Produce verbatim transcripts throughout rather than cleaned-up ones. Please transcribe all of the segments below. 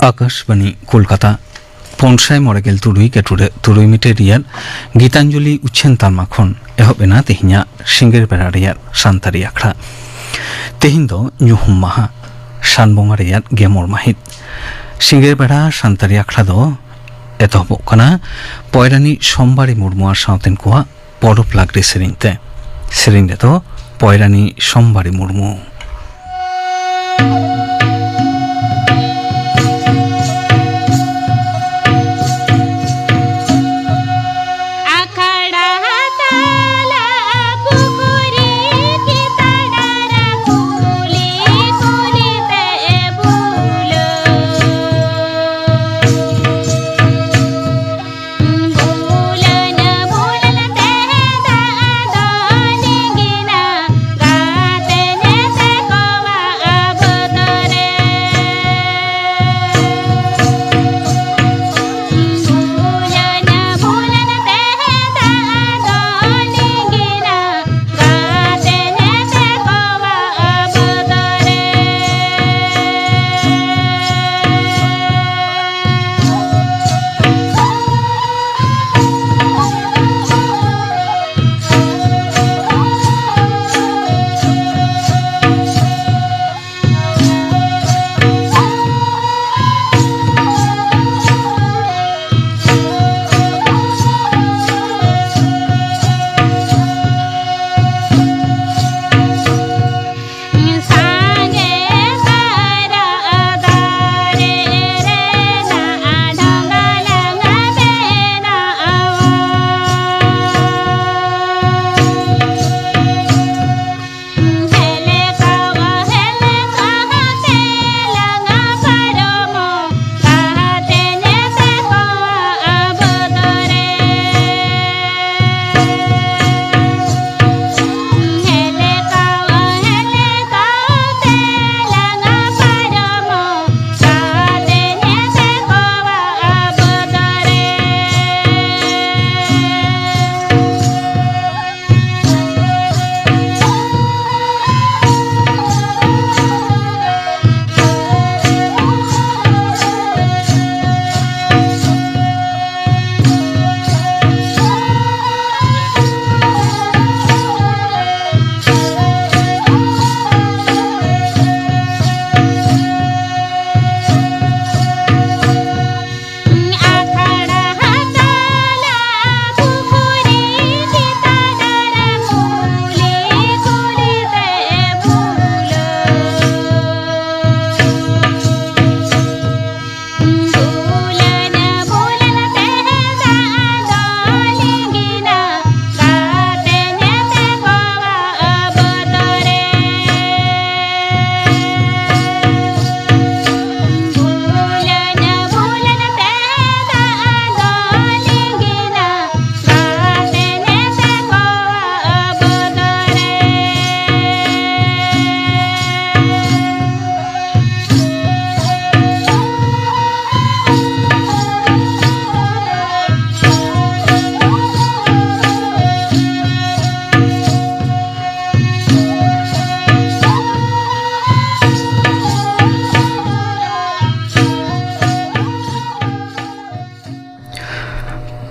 ᱟᱠᱟᱥᱵᱟᱱᱤ ᱠᱳᱞᱠᱟᱛᱟ, ᱯᱩᱱ ᱥᱟᱭ ᱢᱚᱬᱮ ᱜᱮᱞ ᱛᱩᱨᱩᱭ ᱜᱟᱹᱴᱩᱰᱟᱹ ᱛᱩᱨᱩᱭ ᱢᱤᱴᱟᱨ ᱨᱮᱭᱟᱜ ᱜᱤᱛᱟᱧᱡᱚᱞᱤ ᱩᱪᱷᱟᱹᱱ ᱛᱟᱞᱢᱟ ᱠᱷᱚᱱ ᱮᱦᱚᱵ ᱮᱱᱟ ᱛᱮᱦᱮᱧᱟᱜ ᱥᱤᱸᱜᱟᱹᱲ ᱵᱮᱲᱟ ᱨᱮᱭᱟᱜ ᱥᱟᱱᱛᱟᱲᱤ ᱟᱠᱷᱲᱟ᱾ ᱛᱮᱦᱮᱧ ᱫᱚ ᱧᱩᱦᱩᱢ ᱢᱟᱦᱟ, ᱥᱟᱱ ᱵᱚᱸᱜᱟ ᱨᱮᱭᱟᱜ ᱜᱮ ᱢᱚᱬ ᱢᱟᱹᱦᱤᱛ᱾ ᱥᱤᱸᱜᱟᱹᱲ ᱵᱮᱲᱟ ᱥᱟᱱᱛᱟᱲᱤ ᱟᱠᱷᱲᱟ ᱫᱚ ᱮᱛᱚᱦᱚᱵᱚᱜ ᱠᱟᱱᱟ ᱯᱚᱭᱨᱟᱱᱤ ᱥᱳᱢᱵᱟᱨᱤ ᱢᱩᱨᱢᱩ ᱟᱨ ᱥᱟᱶᱛᱮᱱ ᱠᱚᱣᱟᱜ ᱯᱚᱨᱚᱵᱽ ᱞᱟᱜᱽᱲᱮ ᱥᱮᱨᱮᱧ ᱛᱮ᱾ ᱥᱮᱨᱮᱧ ᱨᱮᱫᱚ ᱯᱚᱭᱨᱟᱱᱤ ᱥᱳᱢᱵᱟᱨᱤ ᱢᱩᱨᱢᱩ᱾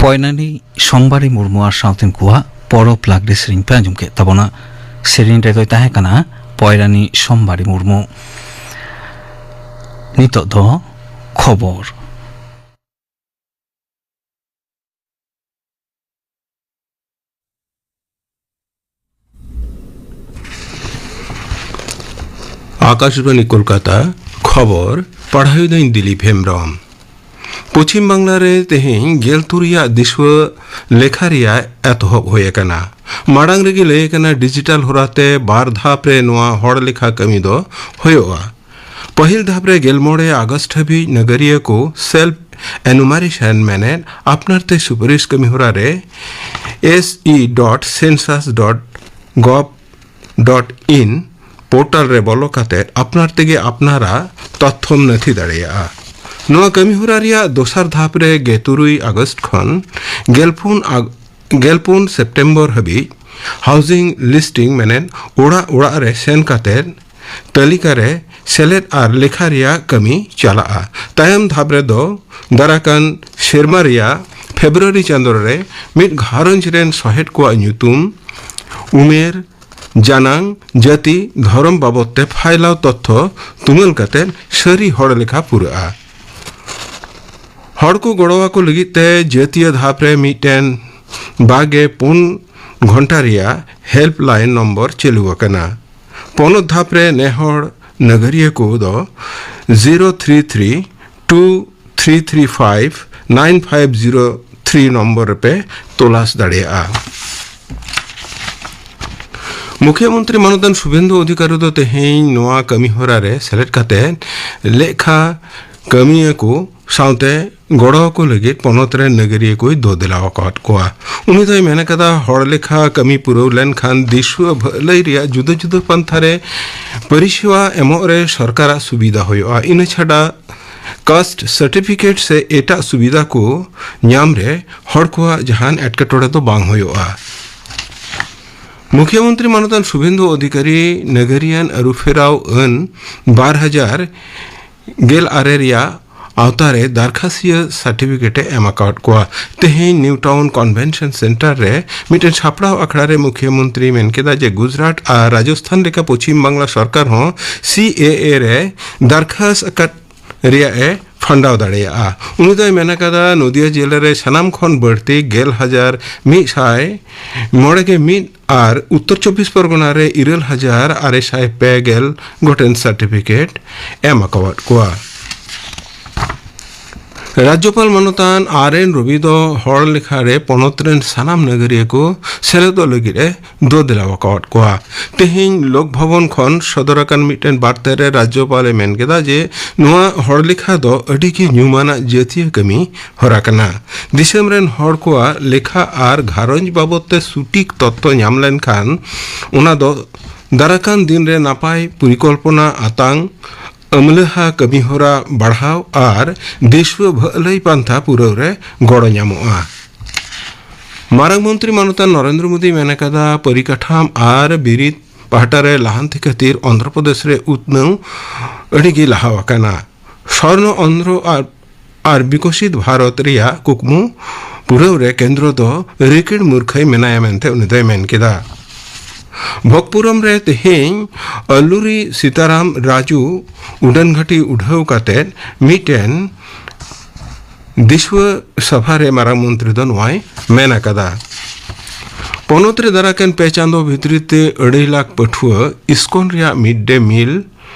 ᱯᱚᱭᱨᱟᱱᱤ ᱥᱳᱢᱵᱟᱨᱤ ᱢᱩᱨᱢᱩ ᱟᱨ ᱥᱟᱶᱛᱮᱱ ᱠᱚᱣᱟᱜ ᱯᱚᱨᱚᱵᱽ ᱞᱟᱜᱽᱲᱮ ᱥᱮᱨᱮᱧ ᱯᱮ ᱟᱸᱡᱚᱢ ᱠᱮᱫ ᱛᱟᱵᱚᱱᱟ᱾ ᱥᱮᱨᱮᱧ ᱨᱮᱫᱚᱭ ᱛᱟᱦᱮᱸ ᱠᱟᱱᱟ ᱯᱚᱭᱨᱟᱱᱤ ᱥᱳᱢᱵᱟᱨᱤ ᱢᱩᱨᱢᱩ᱾ ᱱᱤᱛᱚᱜ ᱫᱚ ᱠᱷᱚᱵᱚᱨ᱾ ᱟᱠᱟᱥᱵᱟᱬᱤ ᱠᱳᱞᱠᱟᱛᱟ, ᱠᱷᱚᱵᱚᱨ ᱯᱟᱲᱦᱟᱣᱮᱫᱟᱹᱧ ᱫᱤᱞᱤᱯ ᱦᱮᱢᱵᱽᱨᱚᱢ᱾ ᱯᱚᱪᱷᱤᱢ ᱵᱟᱝᱞᱟ ᱨᱮ ᱛᱮᱦᱮᱧ ᱜᱮᱞ ᱛᱩᱨᱩᱭᱟᱜ ᱫᱤᱥᱩᱣᱟᱹ ᱞᱮᱠᱷᱟ ᱨᱮᱭᱟᱜ ᱮᱛᱚᱦᱚᱵ ᱦᱩᱭ ᱟᱠᱟᱱᱟ᱾ ᱢᱟᱲᱟᱝ ᱨᱮᱜᱮ ᱞᱟᱹᱭ ᱟᱠᱟᱱᱟ, ᱰᱤᱡᱤᱴᱟᱞ ᱦᱚᱨᱟᱛᱮ ᱵᱟᱨ ᱫᱷᱟᱯ ᱨᱮ ᱱᱚᱣᱟ ᱦᱚᱲ ᱞᱮᱠᱷᱟ ᱠᱟᱹᱢᱤ ᱫᱚ ᱦᱩᱭᱩᱜᱼᱟ᱾ ᱯᱟᱹᱦᱤᱞ ᱫᱷᱟᱯ ᱨᱮ ᱜᱮᱞ ᱢᱚᱬᱮ ᱟᱜᱚᱥᱴ ᱦᱟᱹᱵᱤᱡ ᱱᱟᱜᱟᱨᱤᱭᱟᱹ ᱠᱚ ᱥᱮᱞᱯ ᱮᱱᱩᱢᱟᱨᱮᱥᱚᱱ, ᱢᱮᱱᱮᱫ ᱟᱯᱱᱟᱨ ᱛᱮ ᱥᱩᱯᱟᱨᱤᱥ ᱠᱟᱹᱢᱤ ᱦᱚᱨᱟ ᱨᱮ S E dot census dot gov dot in portal ᱨᱮ ᱵᱚᱞᱚ ᱠᱟᱛᱮ ᱟᱯᱱᱟᱨ ᱛᱮᱜᱮ ᱟᱯᱱᱟᱨᱟᱜ ᱛᱚᱛᱛᱷᱚᱢ ᱱᱟᱹᱛᱷᱤ ᱫᱟᱲᱮᱭᱟᱜᱼᱟ᱾ ᱱᱚᱣᱟ ᱠᱟᱹᱢᱤ ᱦᱚᱨᱟ ᱨᱮᱭᱟᱜ ᱫᱚᱥᱟᱨ ᱫᱷᱟᱯ ᱨᱮ ᱜᱮᱞ ᱛᱩᱨᱩᱭ ᱟᱜᱚᱥᱴ ᱠᱷᱚᱱ ᱜᱮᱞ ᱯᱩᱱ ᱟᱜ-, ᱜᱮᱞ ᱯᱩᱱ ᱥᱮᱯᱴᱮᱢᱵᱚᱨ ᱦᱟᱹᱵᱤᱡ ᱦᱟᱣᱩᱥᱤᱝ ᱞᱤᱥᱴᱤᱝ, ᱢᱮᱱᱮᱫ ᱚᱲᱟᱜ ᱚᱲᱟᱜ ᱨᱮ ᱥᱮᱱ ᱠᱟᱛᱮ ᱛᱟᱹᱞᱤᱠᱟ ᱨᱮ ᱥᱮᱞᱮᱫ ᱟᱨ ᱞᱮᱠᱷᱟ ᱨᱮᱭᱟᱜ ᱠᱟᱹᱢᱤ ᱪᱟᱞᱟᱜᱼᱟ᱾ ᱛᱟᱭᱚᱢ ᱫᱷᱟᱯ ᱨᱮᱫᱚ ᱫᱟᱨᱟᱠᱟᱱ ᱥᱮᱨᱢᱟ ᱨᱮᱭᱟᱜ ᱯᱷᱮᱵᱨᱩᱣᱟᱨᱤ ᱪᱟᱸᱫᱳ ᱨᱮ ᱢᱤᱫ ᱜᱷᱟᱨᱚᱸᱡᱽ ᱨᱮᱱ ᱥᱚᱦᱮᱫ ᱠᱚᱣᱟᱜ ᱧᱩᱛᱩᱢ, ᱩᱢᱮᱨ, ᱡᱟᱱᱟᱝ, ᱡᱟᱹᱛᱤ, ᱫᱷᱚᱨᱚᱢ ᱵᱟᱵᱚᱫ ᱛᱮ ᱯᱷᱟᱭᱞᱟᱣ ᱛᱚᱛᱛᱷᱚ ᱛᱩᱢᱟᱹᱞ ᱠᱟᱛᱮ ᱥᱟᱹᱨᱤ ᱦᱚᱲ ᱞᱮᱠᱷᱟ ᱯᱩᱨᱟᱹᱜᱼᱟ᱾ ᱦᱚᱲ ᱠᱚ ᱜᱚᱲᱚ ᱟᱠᱚ ᱞᱟᱹᱜᱤᱫ ᱛᱮ ᱡᱟᱹᱛᱤᱭᱟᱹ ᱫᱷᱟᱯ ᱨᱮ ᱢᱤᱫᱴᱮᱱ ᱵᱟᱜᱮ ᱯᱩᱱ ᱜᱷᱚᱱᱴᱟ ᱨᱮᱭᱟᱜ ᱦᱮᱞᱯ ᱞᱟᱭᱤᱱ ᱱᱚᱢᱵᱚᱨ ᱪᱟᱹᱞᱩ ᱟᱠᱟᱱᱟ᱾ ᱯᱚᱱᱚᱛ ᱫᱷᱟᱯ ᱨᱮ ᱱᱮᱦᱚᱲ ᱱᱟᱜᱟᱨᱤᱭᱟᱹ ᱠᱚ ᱫᱚ zero three three two three three five nine five zero three number ᱨᱮᱯᱮ ᱛᱚᱞᱟᱥ ᱫᱟᱲᱮᱭᱟᱜᱼᱟ᱾ ᱢᱩᱠᱷᱭᱚᱢᱚᱱᱛᱨᱤ ᱢᱟᱱᱚᱛᱟᱱ ᱥᱩᱵᱷᱮᱱᱫᱩ ᱚᱫᱷᱤᱠᱟᱨᱤ ᱫᱚ ᱛᱮᱦᱮᱧ ᱱᱚᱣᱟ ᱠᱟᱹᱢᱤ ᱦᱚᱨᱟ ᱨᱮ ᱥᱮᱞᱮᱫ ᱠᱟᱛᱮ ᱞᱮᱠᱷᱟ ᱠᱟᱹᱢᱤᱭᱟᱹ ᱠᱚ ᱥᱟᱶᱛᱮ ᱜᱚᱲᱚ ᱟᱠᱚ ᱞᱟᱹᱜᱤᱫ ᱯᱚᱱᱚᱛ ᱨᱮᱱ ᱱᱟᱜᱟᱨᱤᱭᱟᱹ ᱠᱚᱭ ᱫᱮᱞᱟ ᱟᱠᱟᱫ ᱠᱚᱣᱟ᱾ ᱩᱱᱤ ᱫᱚᱭ ᱢᱮᱱ ᱟᱠᱟᱫᱟ, ᱦᱚᱲ ᱞᱮᱠᱷᱟ ᱠᱟᱹᱢᱤ ᱯᱩᱨᱟᱹᱣ ᱞᱮᱱᱠᱷᱟᱱ ᱫᱤᱥᱩᱣᱟᱹ ᱵᱷᱟᱹᱞᱟᱹᱭ ᱨᱮᱭᱟᱜ ᱡᱩᱫᱟᱹ ᱡᱩᱫᱟᱹ ᱯᱟᱱᱛᱷᱟ ᱨᱮ ᱯᱚᱨᱤᱥᱮᱵᱟ ᱮᱢᱚᱜ ᱨᱮ ᱥᱚᱨᱠᱟᱨᱟᱜ ᱥᱩᱵᱤᱫᱷᱟ ᱦᱩᱭᱩᱜᱼᱟ᱾ ᱤᱱᱟᱹ ᱪᱷᱟᱰᱟ ᱠᱟᱥᱴ ᱥᱟᱨᱴᱤᱯᱷᱤᱠᱮᱴ ᱥᱮ ᱮᱴᱟᱜ ᱥᱩᱵᱤᱫᱷᱟ ᱠᱚ ᱧᱟᱢ ᱨᱮ ᱦᱚᱲ ᱠᱚᱣᱟᱜ ᱡᱟᱦᱟᱱ ᱮᱴᱠᱮᱴᱚᱬᱮ ᱫᱚ ᱵᱟᱝ ᱦᱩᱭᱩᱜᱼᱟ᱾ ᱢᱩᱠᱷᱭᱚᱢᱚᱱᱛᱨᱤ ᱢᱟᱱᱚᱛᱟᱱ ᱥᱩᱵᱷᱮᱱᱫᱩ ᱚᱫᱷᱤᱠᱟᱨᱤ ᱱᱟᱜᱟᱨᱤᱭᱟᱱ ᱟᱹᱨᱩᱯᱷᱮᱨᱟᱣ ᱟᱹᱱ ᱵᱟᱨ ᱦᱟᱡᱟᱨ ᱜᱮᱞ ᱟᱨᱮ ᱨᱮᱭᱟᱜ ᱟᱣᱛᱟ ᱨᱮ ᱫᱟᱨᱠᱷᱟᱥᱤᱭᱟᱹ ᱥᱟᱨᱴᱤᱯᱷᱤᱠᱮᱴ ᱮ ᱮᱢ ᱟᱠᱟᱫ ᱠᱚᱣᱟ᱾ ᱛᱮᱦᱮᱧ ᱱᱤᱭᱩ ᱴᱟᱣᱩᱱ ᱠᱚᱱᱵᱷᱮᱱᱥᱚᱱ ᱥᱮᱱᱴᱟᱨ ᱨᱮ ᱢᱤᱫᱴᱮᱱ ᱥᱟᱯᱲᱟᱣ ᱟᱠᱷᱲᱟ ᱨᱮ ᱢᱩᱠᱷᱭᱟᱹ ᱢᱚᱱᱛᱨᱤ ᱢᱮᱱ ᱠᱮᱫᱟ ᱡᱮ ᱜᱩᱡᱽᱨᱟᱴ ᱟᱨ ᱨᱟᱡᱚᱥᱛᱷᱟᱱ ᱞᱮᱠᱟ ᱯᱚᱪᱷᱤᱢ ᱵᱟᱝᱞᱟ ᱥᱚᱨᱠᱟᱨ ᱦᱚᱸ ᱥᱤ ᱮ ᱮ ᱨᱮ ᱫᱟᱨᱠᱷᱟᱥ ᱟᱠᱟᱫ ᱨᱮᱭᱟᱜ ᱮ ᱯᱷᱟᱸᱰᱟᱣ ᱫᱟᱲᱮᱭᱟᱜᱼᱟ᱾ ᱩᱱᱤ ᱫᱚᱭ ᱢᱮᱱ ᱟᱠᱟᱫᱟ, ᱱᱚᱫᱤᱭᱟ ᱡᱮᱞᱟ ᱨᱮ ᱥᱟᱱᱟᱢ ᱠᱷᱚᱱ ᱵᱟᱹᱲᱛᱤ ᱜᱮᱞ ᱦᱟᱡᱟᱨ ᱢᱤᱫ ᱥᱟᱭ ᱢᱚᱬᱮ ᱜᱮ ᱢᱤᱫ ᱟᱨ ᱩᱛᱛᱚᱨ ᱪᱚᱵᱵᱤᱥ ᱯᱚᱨᱜᱚᱱᱟ ᱨᱮ ᱤᱨᱟᱹᱞ ᱦᱟᱡᱟᱨ ᱟᱨᱮ ᱥᱟᱭ ᱯᱮ ᱜᱮᱞ ᱜᱚᱴᱮᱱ ᱥᱟᱨᱴᱤᱯᱷᱤᱠᱮᱴ ᱮᱢ ᱟᱠᱟᱣᱟᱫ ᱠᱚᱣᱟ᱾ ᱨᱟᱡᱽᱡᱚᱯᱟᱞ ᱢᱟᱱᱚᱛᱟᱱ ᱟᱨ ᱮᱱ ᱨᱚᱵᱤ ᱫᱚ ᱦᱚᱲ ᱞᱮᱠᱷᱟ ᱨᱮ ᱯᱚᱱᱚᱛ ᱨᱮᱱ ᱥᱟᱱᱟᱢ ᱱᱟᱜᱟᱨᱤᱭᱟᱹ ᱠᱚ ᱥᱮᱞᱮᱫᱚᱜ ᱞᱟᱹᱜᱤᱫ ᱮ ᱫᱚ ᱫᱮᱞᱟᱣ ᱟᱠᱟᱣᱟᱫ ᱠᱚᱣᱟ᱾ ᱛᱮᱦᱮᱧ ᱞᱳᱠ ᱵᱷᱚᱵᱚᱱ ᱠᱷᱚᱱ ᱥᱚᱫᱚᱨ ᱟᱠᱟᱱ ᱢᱤᱫᱴᱮᱱ ᱵᱟᱨᱛᱟ ᱨᱮ ᱨᱟᱡᱽᱡᱚᱯᱟᱞ ᱮ ᱢᱮᱱ ᱠᱮᱫᱟ ᱡᱮ ᱱᱚᱣᱟ ᱦᱚᱲ ᱞᱮᱠᱷᱟ ᱫᱚ ᱟᱹᱰᱤ ᱜᱮ ᱧᱩᱢᱟᱱᱟᱜ ᱡᱟᱹᱛᱤᱭᱟᱹ ᱠᱟᱹᱢᱤ ᱦᱚᱨᱟ ᱠᱟᱱᱟ᱾ ᱫᱤᱥᱚᱢ ᱨᱮᱱ ᱦᱚᱲ ᱠᱚᱣᱟᱜ ᱞᱮᱠᱷᱟ ᱟᱨ ᱜᱷᱟᱨᱚᱸᱡᱽ ᱵᱟᱵᱚᱫ ᱛᱮ ᱥᱩᱴᱤᱠ ᱛᱚᱛᱛᱚ ᱧᱟᱢ ᱞᱮᱱᱠᱷᱟᱱ ᱚᱱᱟ ᱫᱚ ᱫᱟᱨᱟᱠᱟᱱ ᱫᱤᱱ ᱨᱮ ᱱᱟᱯᱟᱭ ᱯᱚᱨᱤᱠᱚᱞᱯᱚᱱᱟ ᱟᱛᱟᱝ ᱟᱹᱢᱞᱟᱹᱦᱟ ᱠᱟᱹᱢᱤᱦᱚᱨᱟ ᱵᱟᱲᱦᱟᱣ ᱟᱨ ᱫᱤᱥᱩᱣᱟᱹ ᱵᱷᱟᱹᱞᱟᱹᱭ ᱯᱟᱱᱛᱷᱟ ᱯᱩᱨᱟᱹᱣ ᱨᱮ ᱜᱚᱲᱚ ᱧᱟᱢᱚᱜᱼᱟ᱾ ᱢᱟᱨᱟᱝ ᱢᱚᱱᱛᱨᱤ ᱢᱟᱱᱚᱛᱟᱱ ᱱᱚᱨᱮᱱᱫᱨᱚ ᱢᱳᱫᱤᱭ ᱢᱮᱱ ᱟᱠᱟᱫᱟ, ᱯᱚᱨᱤᱠᱟᱴᱷᱟᱢ ᱟᱨ ᱵᱤᱨᱤᱫ ᱯᱟᱦᱴᱟ ᱨᱮ ᱞᱟᱦᱟᱱᱛᱤ ᱠᱷᱟᱹᱛᱤᱨ ᱚᱱᱫᱷᱨᱚ ᱯᱨᱚᱫᱮᱥ ᱨᱮ ᱩᱛᱱᱟᱹᱣ ᱟᱹᱰᱤ ᱜᱮ ᱞᱟᱦᱟ ᱟᱠᱟᱱᱟ᱾ ᱥᱚᱨᱱᱚ ᱚᱱᱫᱷᱨᱚ ᱟᱨ, ᱟᱨ ᱵᱤᱠᱚᱥᱤᱛ ᱵᱷᱟᱨᱚᱛ ᱨᱮᱭᱟᱜ ᱠᱩᱠᱢᱩ ᱯᱩᱨᱟᱹᱣ ᱨᱮ ᱠᱮᱱᱫᱨᱚ ᱫᱚ ᱨᱤᱠᱤᱲ ᱢᱩᱨᱠᱷᱟᱹᱭ ᱢᱮᱱᱟᱭᱟ ᱢᱮᱱᱛᱮ ᱩᱱᱤ ᱫᱚᱭ ᱢᱮᱱ ᱠᱮᱫᱟ᱾ ᱵᱷᱚᱜᱽᱯᱩᱨᱚᱢ ᱨᱮ ᱛᱮᱦᱮᱧ ᱟᱞᱞᱩᱨᱤ ᱥᱤᱛᱟᱨᱟᱢ ᱨᱟᱡᱩ ᱩᱰᱟᱹᱱ ᱜᱷᱟᱹᱴᱤ ᱩᱰᱷᱟᱹᱣ ᱠᱟᱛᱮ ᱢᱤᱫᱴᱮᱱ ᱫᱤᱥᱩᱣᱟᱹ ᱥᱚᱵᱷᱟ ᱨᱮ ᱢᱟᱨᱟᱝ ᱢᱚᱱᱛᱨᱤ ᱫᱚ ᱱᱚᱣᱟᱭ ᱢᱮᱱ ᱟᱠᱟᱫᱟ᱾ ᱯᱚᱱᱚᱛ ᱨᱮ ᱫᱟᱨᱟᱭ ᱠᱟᱱ ᱯᱮ ᱪᱟᱸᱫᱚ ᱵᱷᱤᱛᱨᱤ ᱛᱮ ᱟᱹᱲᱟᱹᱭ ᱞᱟᱠᱷ ᱯᱟᱹᱴᱷᱩᱣᱟᱹ ᱤᱥᱠᱚᱱ ᱨᱮᱭᱟᱜ ᱢᱤᱰ ᱰᱮ ᱢᱤᱞ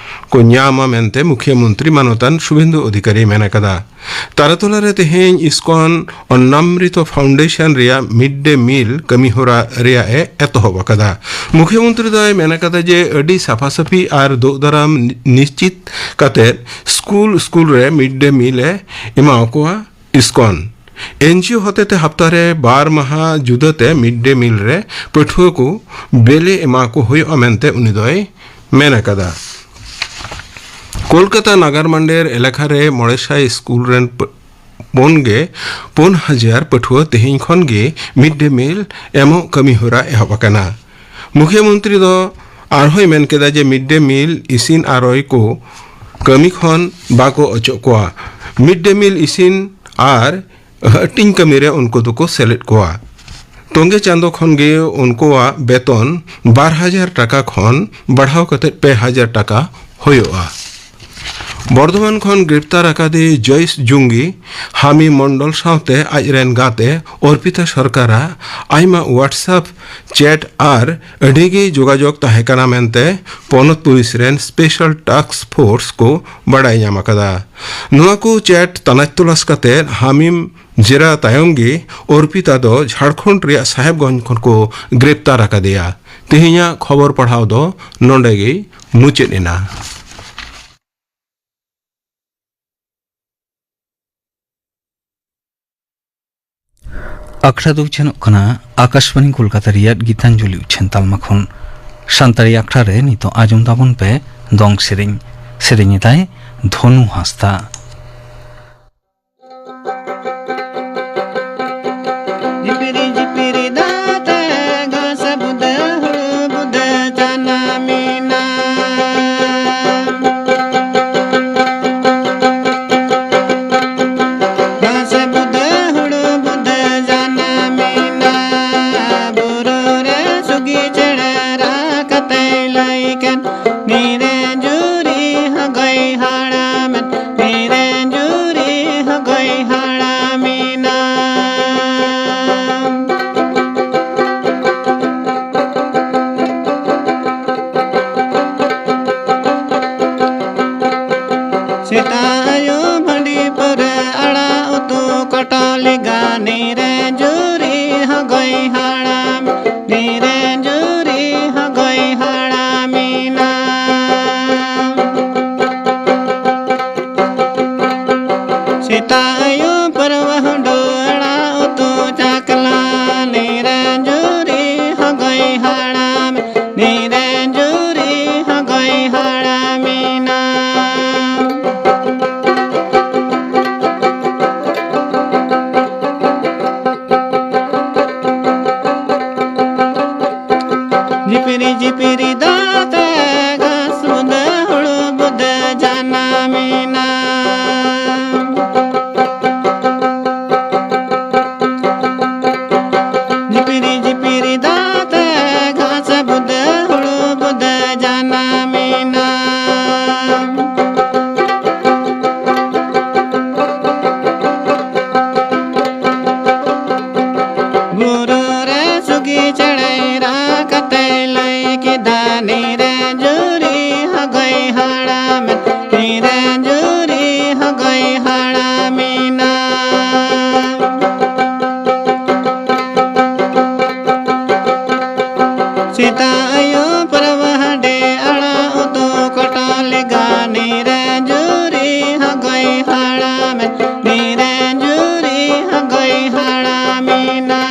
ᱠᱚ ᱧᱟᱢᱟ ᱢᱮᱱᱛᱮ ᱢᱩᱠᱷᱭᱟᱹ ᱢᱚᱱᱛᱨᱤ ᱢᱟᱱᱚᱛᱟᱱ ᱥᱩᱵᱷᱮᱱᱫᱩ ᱚᱫᱷᱤᱠᱟᱨᱤᱭ ᱢᱮᱱ ᱟᱠᱟᱫᱟ᱾ ᱛᱟᱨᱟᱛᱚᱞᱟ ᱨᱮ ᱛᱮᱦᱮᱧ ᱤᱥᱠᱚᱱ ᱚᱱᱱᱟᱢᱨᱤᱛᱚ ᱯᱷᱟᱣᱩᱱᱰᱮᱥᱚᱱ ᱨᱮᱭᱟᱜ ᱢᱤᱰ ᱰᱮ ᱢᱤᱞ ᱠᱟᱹᱢᱤ ᱦᱚᱨᱟ ᱨᱮᱭᱟᱜ ᱮ ᱮᱛᱚᱦᱚᱵ ᱟᱠᱟᱫᱟ᱾ ᱢᱩᱠᱷᱭᱟᱹ ᱢᱚᱱᱛᱨᱤ ᱫᱚᱭ ᱢᱮᱱ ᱟᱠᱟᱫᱟ ᱡᱮ ᱟᱹᱰᱤ ᱥᱟᱯᱷᱟ ᱥᱟᱹᱯᱷᱤ ᱟᱨ ᱫᱳᱜ ᱫᱟᱨᱟᱢ ᱱᱤ-, ᱱᱤᱥᱪᱤᱛ ᱠᱟᱛᱮ ᱥᱠᱩᱞ ᱥᱠᱩᱞ ᱨᱮ ᱢᱤᱰ ᱰᱮ ᱢᱤᱞ ᱮ ᱮᱢᱟ ᱠᱚᱣᱟ᱾ ᱤᱥᱠᱚᱱ ᱮᱱ ᱡᱤ ᱳ ᱦᱚᱛᱮᱛᱮ ᱦᱟᱯᱛᱟ ᱨᱮ ᱵᱟᱨ ᱢᱟᱦᱟ ᱡᱩᱫᱟᱹᱛᱮ ᱢᱤᱰ ᱰᱮ ᱢᱤᱞ ᱨᱮ ᱯᱟᱹᱴᱷᱩᱣᱟᱹ ᱠᱚ ᱵᱮᱞᱮ ᱮᱢᱟ ᱠᱚ ᱦᱩᱭᱩᱜᱼᱟ ᱢᱮᱱᱛᱮ ᱩᱱᱤ ᱫᱚᱭ ᱢᱮᱱ ᱟᱠᱟᱫᱟ᱾ ᱠᱳᱞᱠᱟᱛᱟ ᱱᱟᱜᱟᱨ ᱢᱟᱱᱰᱮᱨ ᱮᱞᱟᱠᱟ ᱨᱮ ᱢᱚᱬᱮ ᱥᱟᱭ ᱥᱠᱩᱞ ᱨᱮᱱ ᱯᱟᱹ-, ᱯᱩᱱ ᱜᱮ ᱯᱩᱱ ᱦᱟᱡᱟᱨ ᱯᱟᱹᱴᱷᱩᱣᱟᱹ ᱛᱮᱦᱮᱧ ᱠᱷᱚᱱ ᱜᱮ ᱢᱤᱰ ᱰᱮ ᱢᱤᱞ ᱮᱢᱚᱜ ᱠᱟᱹᱢᱤ ᱦᱚᱨᱟ ᱮᱦᱚᱵ ᱟᱠᱟᱱᱟ᱾ ᱢᱩᱠᱷᱭᱟᱹ ᱢᱚᱱᱛᱨᱤ ᱫᱚ ᱟᱨᱦᱚᱸᱭ ᱢᱮᱱ ᱠᱮᱫᱟ ᱡᱮ ᱢᱤᱰ ᱰᱮ ᱢᱤᱞ ᱤᱥᱤᱱ ᱟᱨᱚᱭ ᱠᱚ ᱠᱟᱹᱢᱤ ᱠᱷᱚᱱ ᱵᱟᱠᱚ ᱚᱪᱚᱜ ᱠᱚᱣᱟ᱾ ᱢᱤᱰ ᱰᱮ ᱢᱤᱞ ᱤᱥᱤᱱ ᱟᱨ ᱦᱟᱹᱴᱤᱧ ᱠᱟᱹᱢᱤ ᱨᱮ ᱩᱱᱠᱩ ᱫᱚᱠᱚ ᱥᱮᱞᱮᱫ ᱠᱚᱣᱟ᱾ ᱛᱚᱸᱜᱮ ᱪᱟᱸᱫᱚ ᱠᱷᱚᱱ ᱜᱮ ᱩᱱᱠᱩᱣᱟᱜ ᱵᱮᱛᱚᱱ ᱵᱟᱨ ᱦᱟᱡᱟᱨ ᱴᱟᱠᱟ ᱠᱷᱚᱱ ᱵᱟᱲᱦᱟᱣ ᱠᱟᱛᱮ ᱯᱮ ᱦᱟᱡᱟᱨ ᱴᱟᱠᱟ ᱦᱩᱭᱩᱜᱼᱟ᱾ ᱵᱚᱨᱫᱷᱚᱢᱟᱱ ᱠᱷᱚᱱ ᱜᱨᱮᱯᱛᱟᱨ ᱟᱠᱟᱫᱮ ᱡᱚᱭᱮᱥ ᱡᱩᱝᱜᱤ ᱦᱟᱢᱤ ᱢᱚᱱᱰᱚᱞ ᱥᱟᱶᱛᱮ ᱟᱡ ᱨᱮᱱ ᱜᱟᱛᱮ ᱚᱨᱯᱤᱛᱟ ᱥᱚᱨᱠᱟᱨᱟᱜ ᱟᱭᱢᱟ WhatsApp ᱪᱮᱴ ᱟᱨ ᱟᱹᱰᱤ ᱜᱮ ᱡᱳᱜᱟᱡᱳᱜᱽ ᱛᱟᱦᱮᱸ ᱠᱟᱱᱟ ᱢᱮᱱᱛᱮ ᱯᱚᱱᱚᱛ ᱯᱩᱞᱤᱥ ᱨᱮᱱ ᱥᱯᱮᱥᱟᱞ ᱴᱟᱥᱠ ᱯᱷᱳᱨᱥ ᱠᱚ ᱵᱟᱰᱟᱭ ᱧᱟᱢ ᱟᱠᱟᱫᱟ᱾ ᱱᱚᱣᱟ ᱠᱚ ᱪᱮᱴ ᱛᱟᱱᱟᱪ ᱛᱚᱞᱟᱥ ᱠᱟᱛᱮ ᱦᱟᱢᱤᱢ ᱡᱮᱨᱟ ᱛᱟᱭᱚᱢ ᱜᱮ ᱚᱨᱯᱤᱛᱟ ᱫᱚ ᱡᱷᱟᱲᱠᱷᱚᱸᱰ ᱨᱮᱭᱟᱜ ᱥᱟᱦᱮᱵᱽᱜᱚᱸᱡᱽ ᱠᱷᱚᱱ ᱠᱚ ᱜᱨᱮᱯᱛᱟᱨ ᱟᱠᱟᱫᱮᱭᱟ᱾ ᱛᱮᱦᱮᱧᱟᱜ ᱠᱷᱚᱵᱚᱨ ᱯᱟᱲᱦᱟᱣ ᱫᱚ ᱱᱚᱰᱮ ᱜᱮ ᱢᱩᱪᱟᱹᱫ ᱮᱱᱟ᱾ ᱟᱠᱷᱲᱟ ᱫᱚ ᱩᱪᱷᱟᱹᱱᱚᱜ ᱠᱟᱱᱟ ᱟᱠᱟᱥᱵᱟᱬᱤ ᱠᱳᱞᱠᱟᱛᱟ ᱨᱮᱭᱟᱜ ᱜᱤᱛᱟᱧᱡᱚᱞᱤ ᱩᱪᱷᱟᱹᱱ ᱛᱟᱞᱢᱟ ᱠᱷᱚᱱ᱾ ᱥᱟᱱᱛᱟᱲᱤ ᱟᱠᱷᱲᱟ ᱨᱮ ᱱᱤᱛᱚᱜ ᱟᱸᱡᱚᱢ ᱛᱟᱵᱚᱱ ᱯᱮ ᱫᱚᱝ ᱥᱮᱨᱮᱧ᱾ ᱥᱮᱨᱮᱧ ᱮᱫᱟᱭ ᱫᱷᱚᱱᱩ ᱦᱟᱸᱥᱫᱟ᱾ ᱡᱷᱤᱯᱤᱨᱤ ᱡᱷᱤᱯᱤᱨᱤ ᱫᱟᱜ ᱛᱮ ᱜᱷᱟᱥ ᱵᱩᱫᱟᱹ ᱦᱩᱲᱩ ᱵᱩᱫᱟᱹ ᱡᱟᱱᱟᱢᱮᱱᱟ᱾ ᱜᱷᱟᱥ ᱵᱩᱫᱟᱹ ᱦᱩᱲᱩ ᱵᱩᱫᱟᱹ ᱡᱟᱱᱟᱢᱮᱱᱟ᱾ ᱵᱩᱨᱩ ᱨᱮ ᱥᱩᱜᱤ ᱪᱮᱬᱮ ᱨᱟᱜ ᱠᱟᱛᱮᱭ ᱞᱟᱹᱭ ᱠᱮᱫ, ᱱᱤᱨᱮ ᱡᱩᱨᱤ ᱦᱚᱜᱚᱭ ᱦᱟᱲᱟᱢᱮᱱ, ᱱᱤᱨᱮ ᱡᱩᱨᱤ ᱦᱚᱜᱚᱭ ᱦᱟᱲᱟᱢᱮᱱᱟ᱾ ᱥᱮᱛᱟᱜ ᱟᱭᱳ ᱵᱷᱟᱹᱰᱤ ᱯᱟᱹᱨᱟᱹ ᱟᱲᱟᱜ ᱩᱛᱩ ᱠᱚᱴᱚᱞᱤ ᱜᱟᱱᱤ ᱨᱮ ᱡᱩᱨᱤ ᱦᱚᱜᱚᱭ ᱦᱟᱲᱟᱢ, ᱱᱤᱨᱮ ᱡᱩᱨᱤ ᱦᱚᱜᱚᱭ ᱦᱟᱲᱟᱢᱤᱱᱟ᱾ ᱥᱮᱛᱟᱜ ᱟᱭᱳ ᱯᱟᱹᱨᱣᱟᱹ ᱦᱩᱰᱩ ᱟᱲᱟᱜ ᱩᱛᱩ ᱪᱟᱠᱞᱟ, ᱱᱤᱨᱮ ᱡᱩᱨᱤ ᱦᱚᱜᱚᱭ ᱦᱟᱲᱟᱢ, ᱱᱤᱨᱮ ᱡᱩᱨᱤ ᱦᱚᱜᱚᱭ ᱦᱟᱲᱟᱢᱤᱱᱟ᱾ ᱡᱷᱤᱯᱤᱨᱤ ᱡᱷᱤᱯᱤᱨᱤ ᱫᱟᱜ ᱛᱮ ᱜᱷᱟᱥ ᱵᱩᱫᱟᱹ ᱦᱩᱲᱩ ᱵᱩᱫᱟᱹ ᱡᱟᱱᱟᱢᱮᱱᱟ᱾ ᱡᱟᱱᱟᱢᱮᱱᱟ᱾ ᱵᱩᱨᱩ ᱨᱮ ᱥᱩᱜᱤ ᱪᱮᱬᱮᱭ ᱨᱟᱜ ᱠᱟᱛᱮᱭ ᱞᱟᱹᱭ ᱠᱮᱫᱟ, ᱱᱤᱨᱮ ᱡᱩᱨᱤ ᱦᱚᱜᱚᱭ ᱦᱟᱲᱟᱢ, ᱱᱤᱨᱮ ᱡᱩᱨᱤ ᱦᱚᱜᱚᱭ ᱦᱟᱲᱟᱢᱮᱱᱟ᱾ ᱥᱮᱛᱟᱜ ᱟᱭᱳ ᱯᱟᱨᱣᱟ ᱦᱟᱺᱰᱤ ᱟᱲᱟᱜ ᱩᱛᱩ ᱠᱚᱴᱚ ᱞᱮᱜᱟ, ᱱᱤᱨᱮ ᱡᱩᱨᱤ ᱦᱚᱜᱚᱭ ᱦᱟᱲᱟᱢ, ᱱᱤᱨᱮ ᱡᱩᱨᱤ ᱦᱚᱜᱚᱭ ᱦᱟᱲᱟᱢᱮᱱᱟ᱾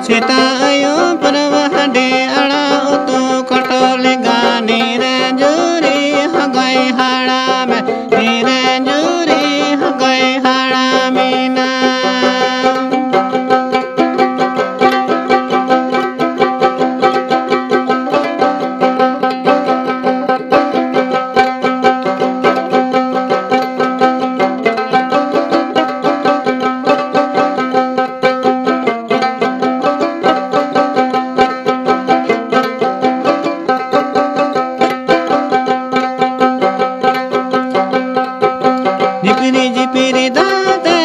ᱥᱮᱛᱟᱜ ᱟᱭᱳ ᱯᱟᱨᱣᱟ ᱦᱟᱺᱰᱤ ᱟᱲᱟᱜ ᱩᱛᱩ ᱠᱚᱴᱚ ᱞᱮᱜᱟ, ᱱᱤᱨᱮ ᱡᱩᱨᱤ ᱦᱚᱜᱚᱭ ᱦᱟᱲᱟᱢ, ᱱᱤᱨᱮ ᱡᱩᱨᱤ ᱦᱚᱜᱚᱭ ᱦᱟᱲᱟᱢᱮᱱᱟ᱾ ᱡᱷᱤᱯᱤᱨᱤ ᱡᱷᱤᱯᱤᱨᱤ ᱫᱟᱜ ᱛᱮ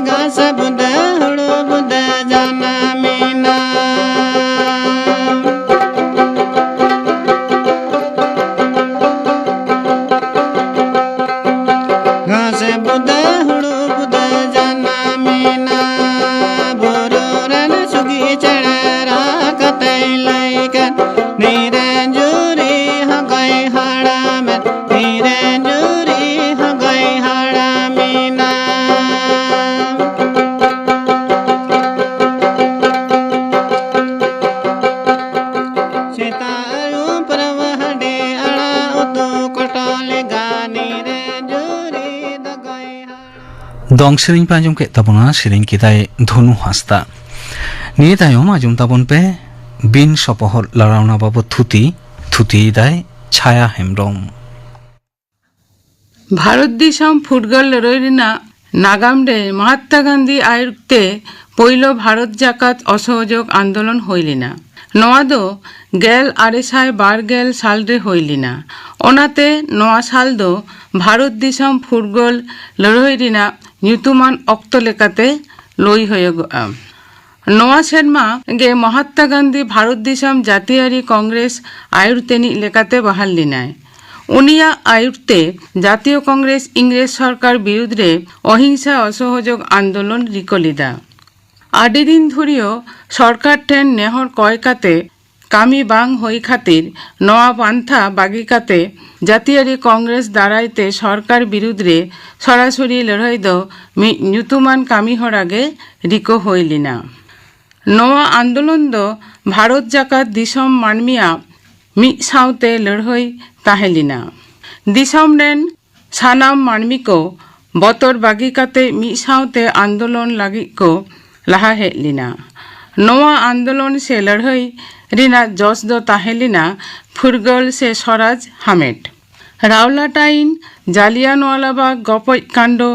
ᱜᱷᱟᱥ ᱵᱩᱫᱟᱹ ᱦᱩᱲᱩ ᱵᱩᱫᱟᱹ ᱡᱟᱱᱟᱢᱮᱱᱟ᱾ ᱜᱷᱟᱥ ᱵᱩᱫᱟᱹ ᱦᱩᱲᱩ ᱵᱩᱫᱟᱹ ᱡᱟᱱᱟᱢᱮᱱᱟ᱾ ᱵᱩᱨᱩ ᱨᱮᱱ ᱥᱩᱜᱤ ᱪᱮᱬᱮ ᱨᱟᱜ ᱠᱟᱛᱮᱭ ᱞᱟᱹᱭ ᱠᱮᱫ, ᱱᱤᱨᱮ ᱡᱩᱨᱤ ᱦᱚᱜᱚᱭ ᱦᱟᱲᱟᱢ, ᱱᱤᱨᱮ ᱡᱩᱨᱤ ᱦᱚᱜᱚᱭ ᱦᱟᱲᱟᱢᱮᱱᱟ᱾ ᱥᱮᱛᱟᱜ ᱟᱹᱭᱩᱵ ᱯᱟᱨᱣᱟ ᱦᱟᱺᱰᱤ ᱟᱲᱟᱜ ᱩᱛᱩ ᱠᱚᱴᱚ ᱞᱮᱜᱟ, ᱱᱤᱨᱮ ᱡᱩᱨᱤ ᱫᱚᱜᱚᱭ ᱦᱟᱲᱟᱢ᱾ ᱫᱚᱝ ᱥᱮᱨᱮᱧ ᱯᱮ ᱟᱸᱡᱚᱢ ᱠᱮᱫ ᱛᱟᱵᱚᱱᱟ, ᱥᱮᱨᱮᱧ ᱠᱮᱫᱟᱭ ᱫᱷᱚᱱᱩ ᱦᱟᱸᱥᱫᱟ᱾ ᱱᱤᱭᱟᱹ ᱛᱟᱭᱚᱢ ᱟᱸᱡᱚᱢ ᱛᱟᱵᱚᱱ ᱯᱮ ᱵᱤᱱ ᱥᱚᱯᱚᱦᱚᱫ ᱞᱟᱲᱟᱣᱱᱟ ᱵᱟᱵᱚᱛ ᱛᱷᱩᱛᱤ, ᱛᱷᱩᱛᱤᱭᱮᱫᱟᱭ ᱪᱷᱟᱭᱟ ᱦᱮᱢᱵᱽᱨᱚᱢ᱾ ᱵᱷᱟᱨᱚᱛ ᱫᱤᱥᱚᱢ ᱯᱷᱩᱨᱜᱟᱹᱞ ᱞᱟᱹᱲᱦᱟᱹᱭ ᱨᱮᱱᱟᱜ ᱱᱟᱜᱟᱢ ᱨᱮ ᱢᱚᱦᱟᱛᱢᱟ ᱜᱟᱱᱫᱷᱤ ᱟᱭᱩᱨ ᱛᱮ ᱯᱳᱭᱞᱳ ᱵᱷᱟᱨᱚᱛ ᱡᱟᱠᱟᱛ ᱚᱥᱚᱦᱚᱡᱳᱜᱽ ᱟᱱᱫᱳᱞᱚᱱ ᱦᱩᱭ ᱞᱮᱱᱟ᱾ ᱱᱚᱣᱟ ᱫᱚ ᱜᱮᱞ ᱟᱨᱮ ᱥᱟᱭ ᱵᱟᱨ ᱜᱮᱞ ᱥᱟᱞ ᱨᱮ ᱦᱩᱭ ᱞᱮᱱᱟ᱾ ᱚᱱᱟᱛᱮ ᱱᱚᱣᱟ ᱥᱟᱞ ᱫᱚ ᱵᱷᱟᱨᱚᱛ ᱫᱤᱥᱚᱢ ᱯᱷᱩᱨᱜᱟᱹᱞ ᱞᱟᱹᱲᱦᱟᱹᱭ ᱨᱮᱱᱟᱜ ᱧᱩᱛᱩᱢᱟᱱ ᱚᱠᱛᱚ ᱞᱮᱠᱟᱛᱮ ᱞᱟᱹᱭ ᱦᱩᱭᱩᱜᱚᱜᱼᱟ᱾ ᱱᱚᱣᱟ ᱥᱮᱨᱢᱟ ᱜᱮ ᱢᱚᱦᱟᱛᱢᱟ ᱜᱟᱱᱫᱷᱤ ᱵᱷᱟᱨᱚᱛ ᱫᱤᱥᱚᱢ ᱡᱟᱹᱛᱤᱭᱟᱹᱨᱤ ᱠᱚᱝᱜᱨᱮᱥ ᱟᱭᱩᱨ ᱛᱮᱱᱤᱡ ᱞᱮᱠᱟᱛᱮ ᱵᱟᱦᱟᱞ ᱞᱮᱱᱟᱭ᱾ ᱩᱱᱤᱭᱟᱜ ᱟᱭᱩᱨ ᱛᱮ ᱡᱟᱹᱛᱤᱭᱚ ᱠᱚᱝᱜᱨᱮᱥ ᱤᱝᱨᱮᱡᱽ ᱥᱚᱨᱠᱟᱨ ᱵᱤᱨᱩᱫᱽ ᱨᱮ ᱚᱦᱤᱝᱥᱟ ᱚᱥᱚᱦᱚᱡᱳᱜᱽ ᱟᱱᱫᱳᱞᱚᱱ ᱨᱤᱠᱟᱹ ᱞᱮᱫᱟ᱾ ᱟᱹᱰᱤ ᱫᱤᱱ ᱫᱷᱩᱨᱤᱭᱟᱹ ᱥᱚᱨᱠᱟᱨ ᱴᱷᱮᱱ ᱱᱮᱦᱚᱨ ᱠᱚᱭ ᱠᱟᱛᱮ ᱠᱟᱹᱢᱤ ᱵᱟᱝ ᱦᱩᱭ ᱠᱷᱟᱹᱛᱤᱨ ᱱᱚᱣᱟ ᱯᱟᱱᱛᱷᱟ ᱵᱟᱹᱜᱤ ᱠᱟᱛᱮ ᱡᱟᱹᱛᱤᱭᱟᱹᱨᱤ ᱠᱚᱝᱜᱨᱮᱥ ᱫᱟᱨᱟᱭ ᱛᱮ ᱥᱚᱨᱠᱟᱨ ᱵᱤᱨᱩᱫᱽ ᱨᱮ ᱥᱚᱨᱟᱥᱚᱨᱤ ᱞᱟᱹᱲᱦᱟᱹᱭ ᱫᱚ ᱢᱤᱫ ᱧᱩᱛᱩᱢᱟᱱ ᱠᱟᱹᱢᱤ ᱦᱚᱨᱟ ᱜᱮ ᱨᱤᱠᱟᱹ ᱦᱩᱭ ᱞᱮᱱᱟ᱾ ᱱᱚᱣᱟ ᱟᱱᱫᱳᱞᱚᱱ ᱫᱚ ᱵᱷᱟᱨᱚᱛ ᱡᱟᱠᱟᱛ ᱫᱤᱥᱚᱢ ᱢᱟᱹᱱᱢᱤᱭᱟᱜ ᱢᱤᱫ ᱥᱟᱶᱛᱮ ᱞᱟᱹᱲᱦᱟᱹᱭ ᱛᱟᱦᱮᱸ ᱞᱮᱱᱟ᱾ ᱫᱤᱥᱚᱢ ᱨᱮᱱ ᱥᱟᱱᱟᱢ ᱢᱟᱹᱱᱢᱤ ᱠᱚ ᱵᱚᱛᱚᱨ ᱵᱟᱹᱜᱤ ᱠᱟᱛᱮ ᱢᱤᱫ ᱥᱟᱶᱛᱮ ᱟᱱᱫᱳᱞᱚᱱ ᱞᱟᱹᱜᱤᱫ ᱠᱚ ᱞᱟᱦᱟ ᱦᱮᱡ ᱞᱮᱱᱟ᱾ ᱱᱚᱣᱟ ᱟᱱᱫᱳᱞᱚᱱ ᱥᱮ ᱞᱟᱹᱲᱦᱟᱹᱭ ᱨᱮᱱᱟᱜ ᱡᱚᱥ ᱫᱚ ᱛᱟᱦᱮᱸ ᱞᱮᱱᱟ ᱯᱷᱩᱨᱜᱟᱹᱞ ᱥᱮ ᱥᱚᱨᱟᱡᱽ ᱦᱟᱢᱮᱴ᱾ ᱨᱟᱣᱞᱟᱴᱟᱭᱤᱱ, ᱡᱟᱞᱤᱭᱟᱱᱣᱟᱞᱟᱵᱟᱜᱽ ᱜᱚᱯᱚᱡ ᱠᱟᱱᱰᱚ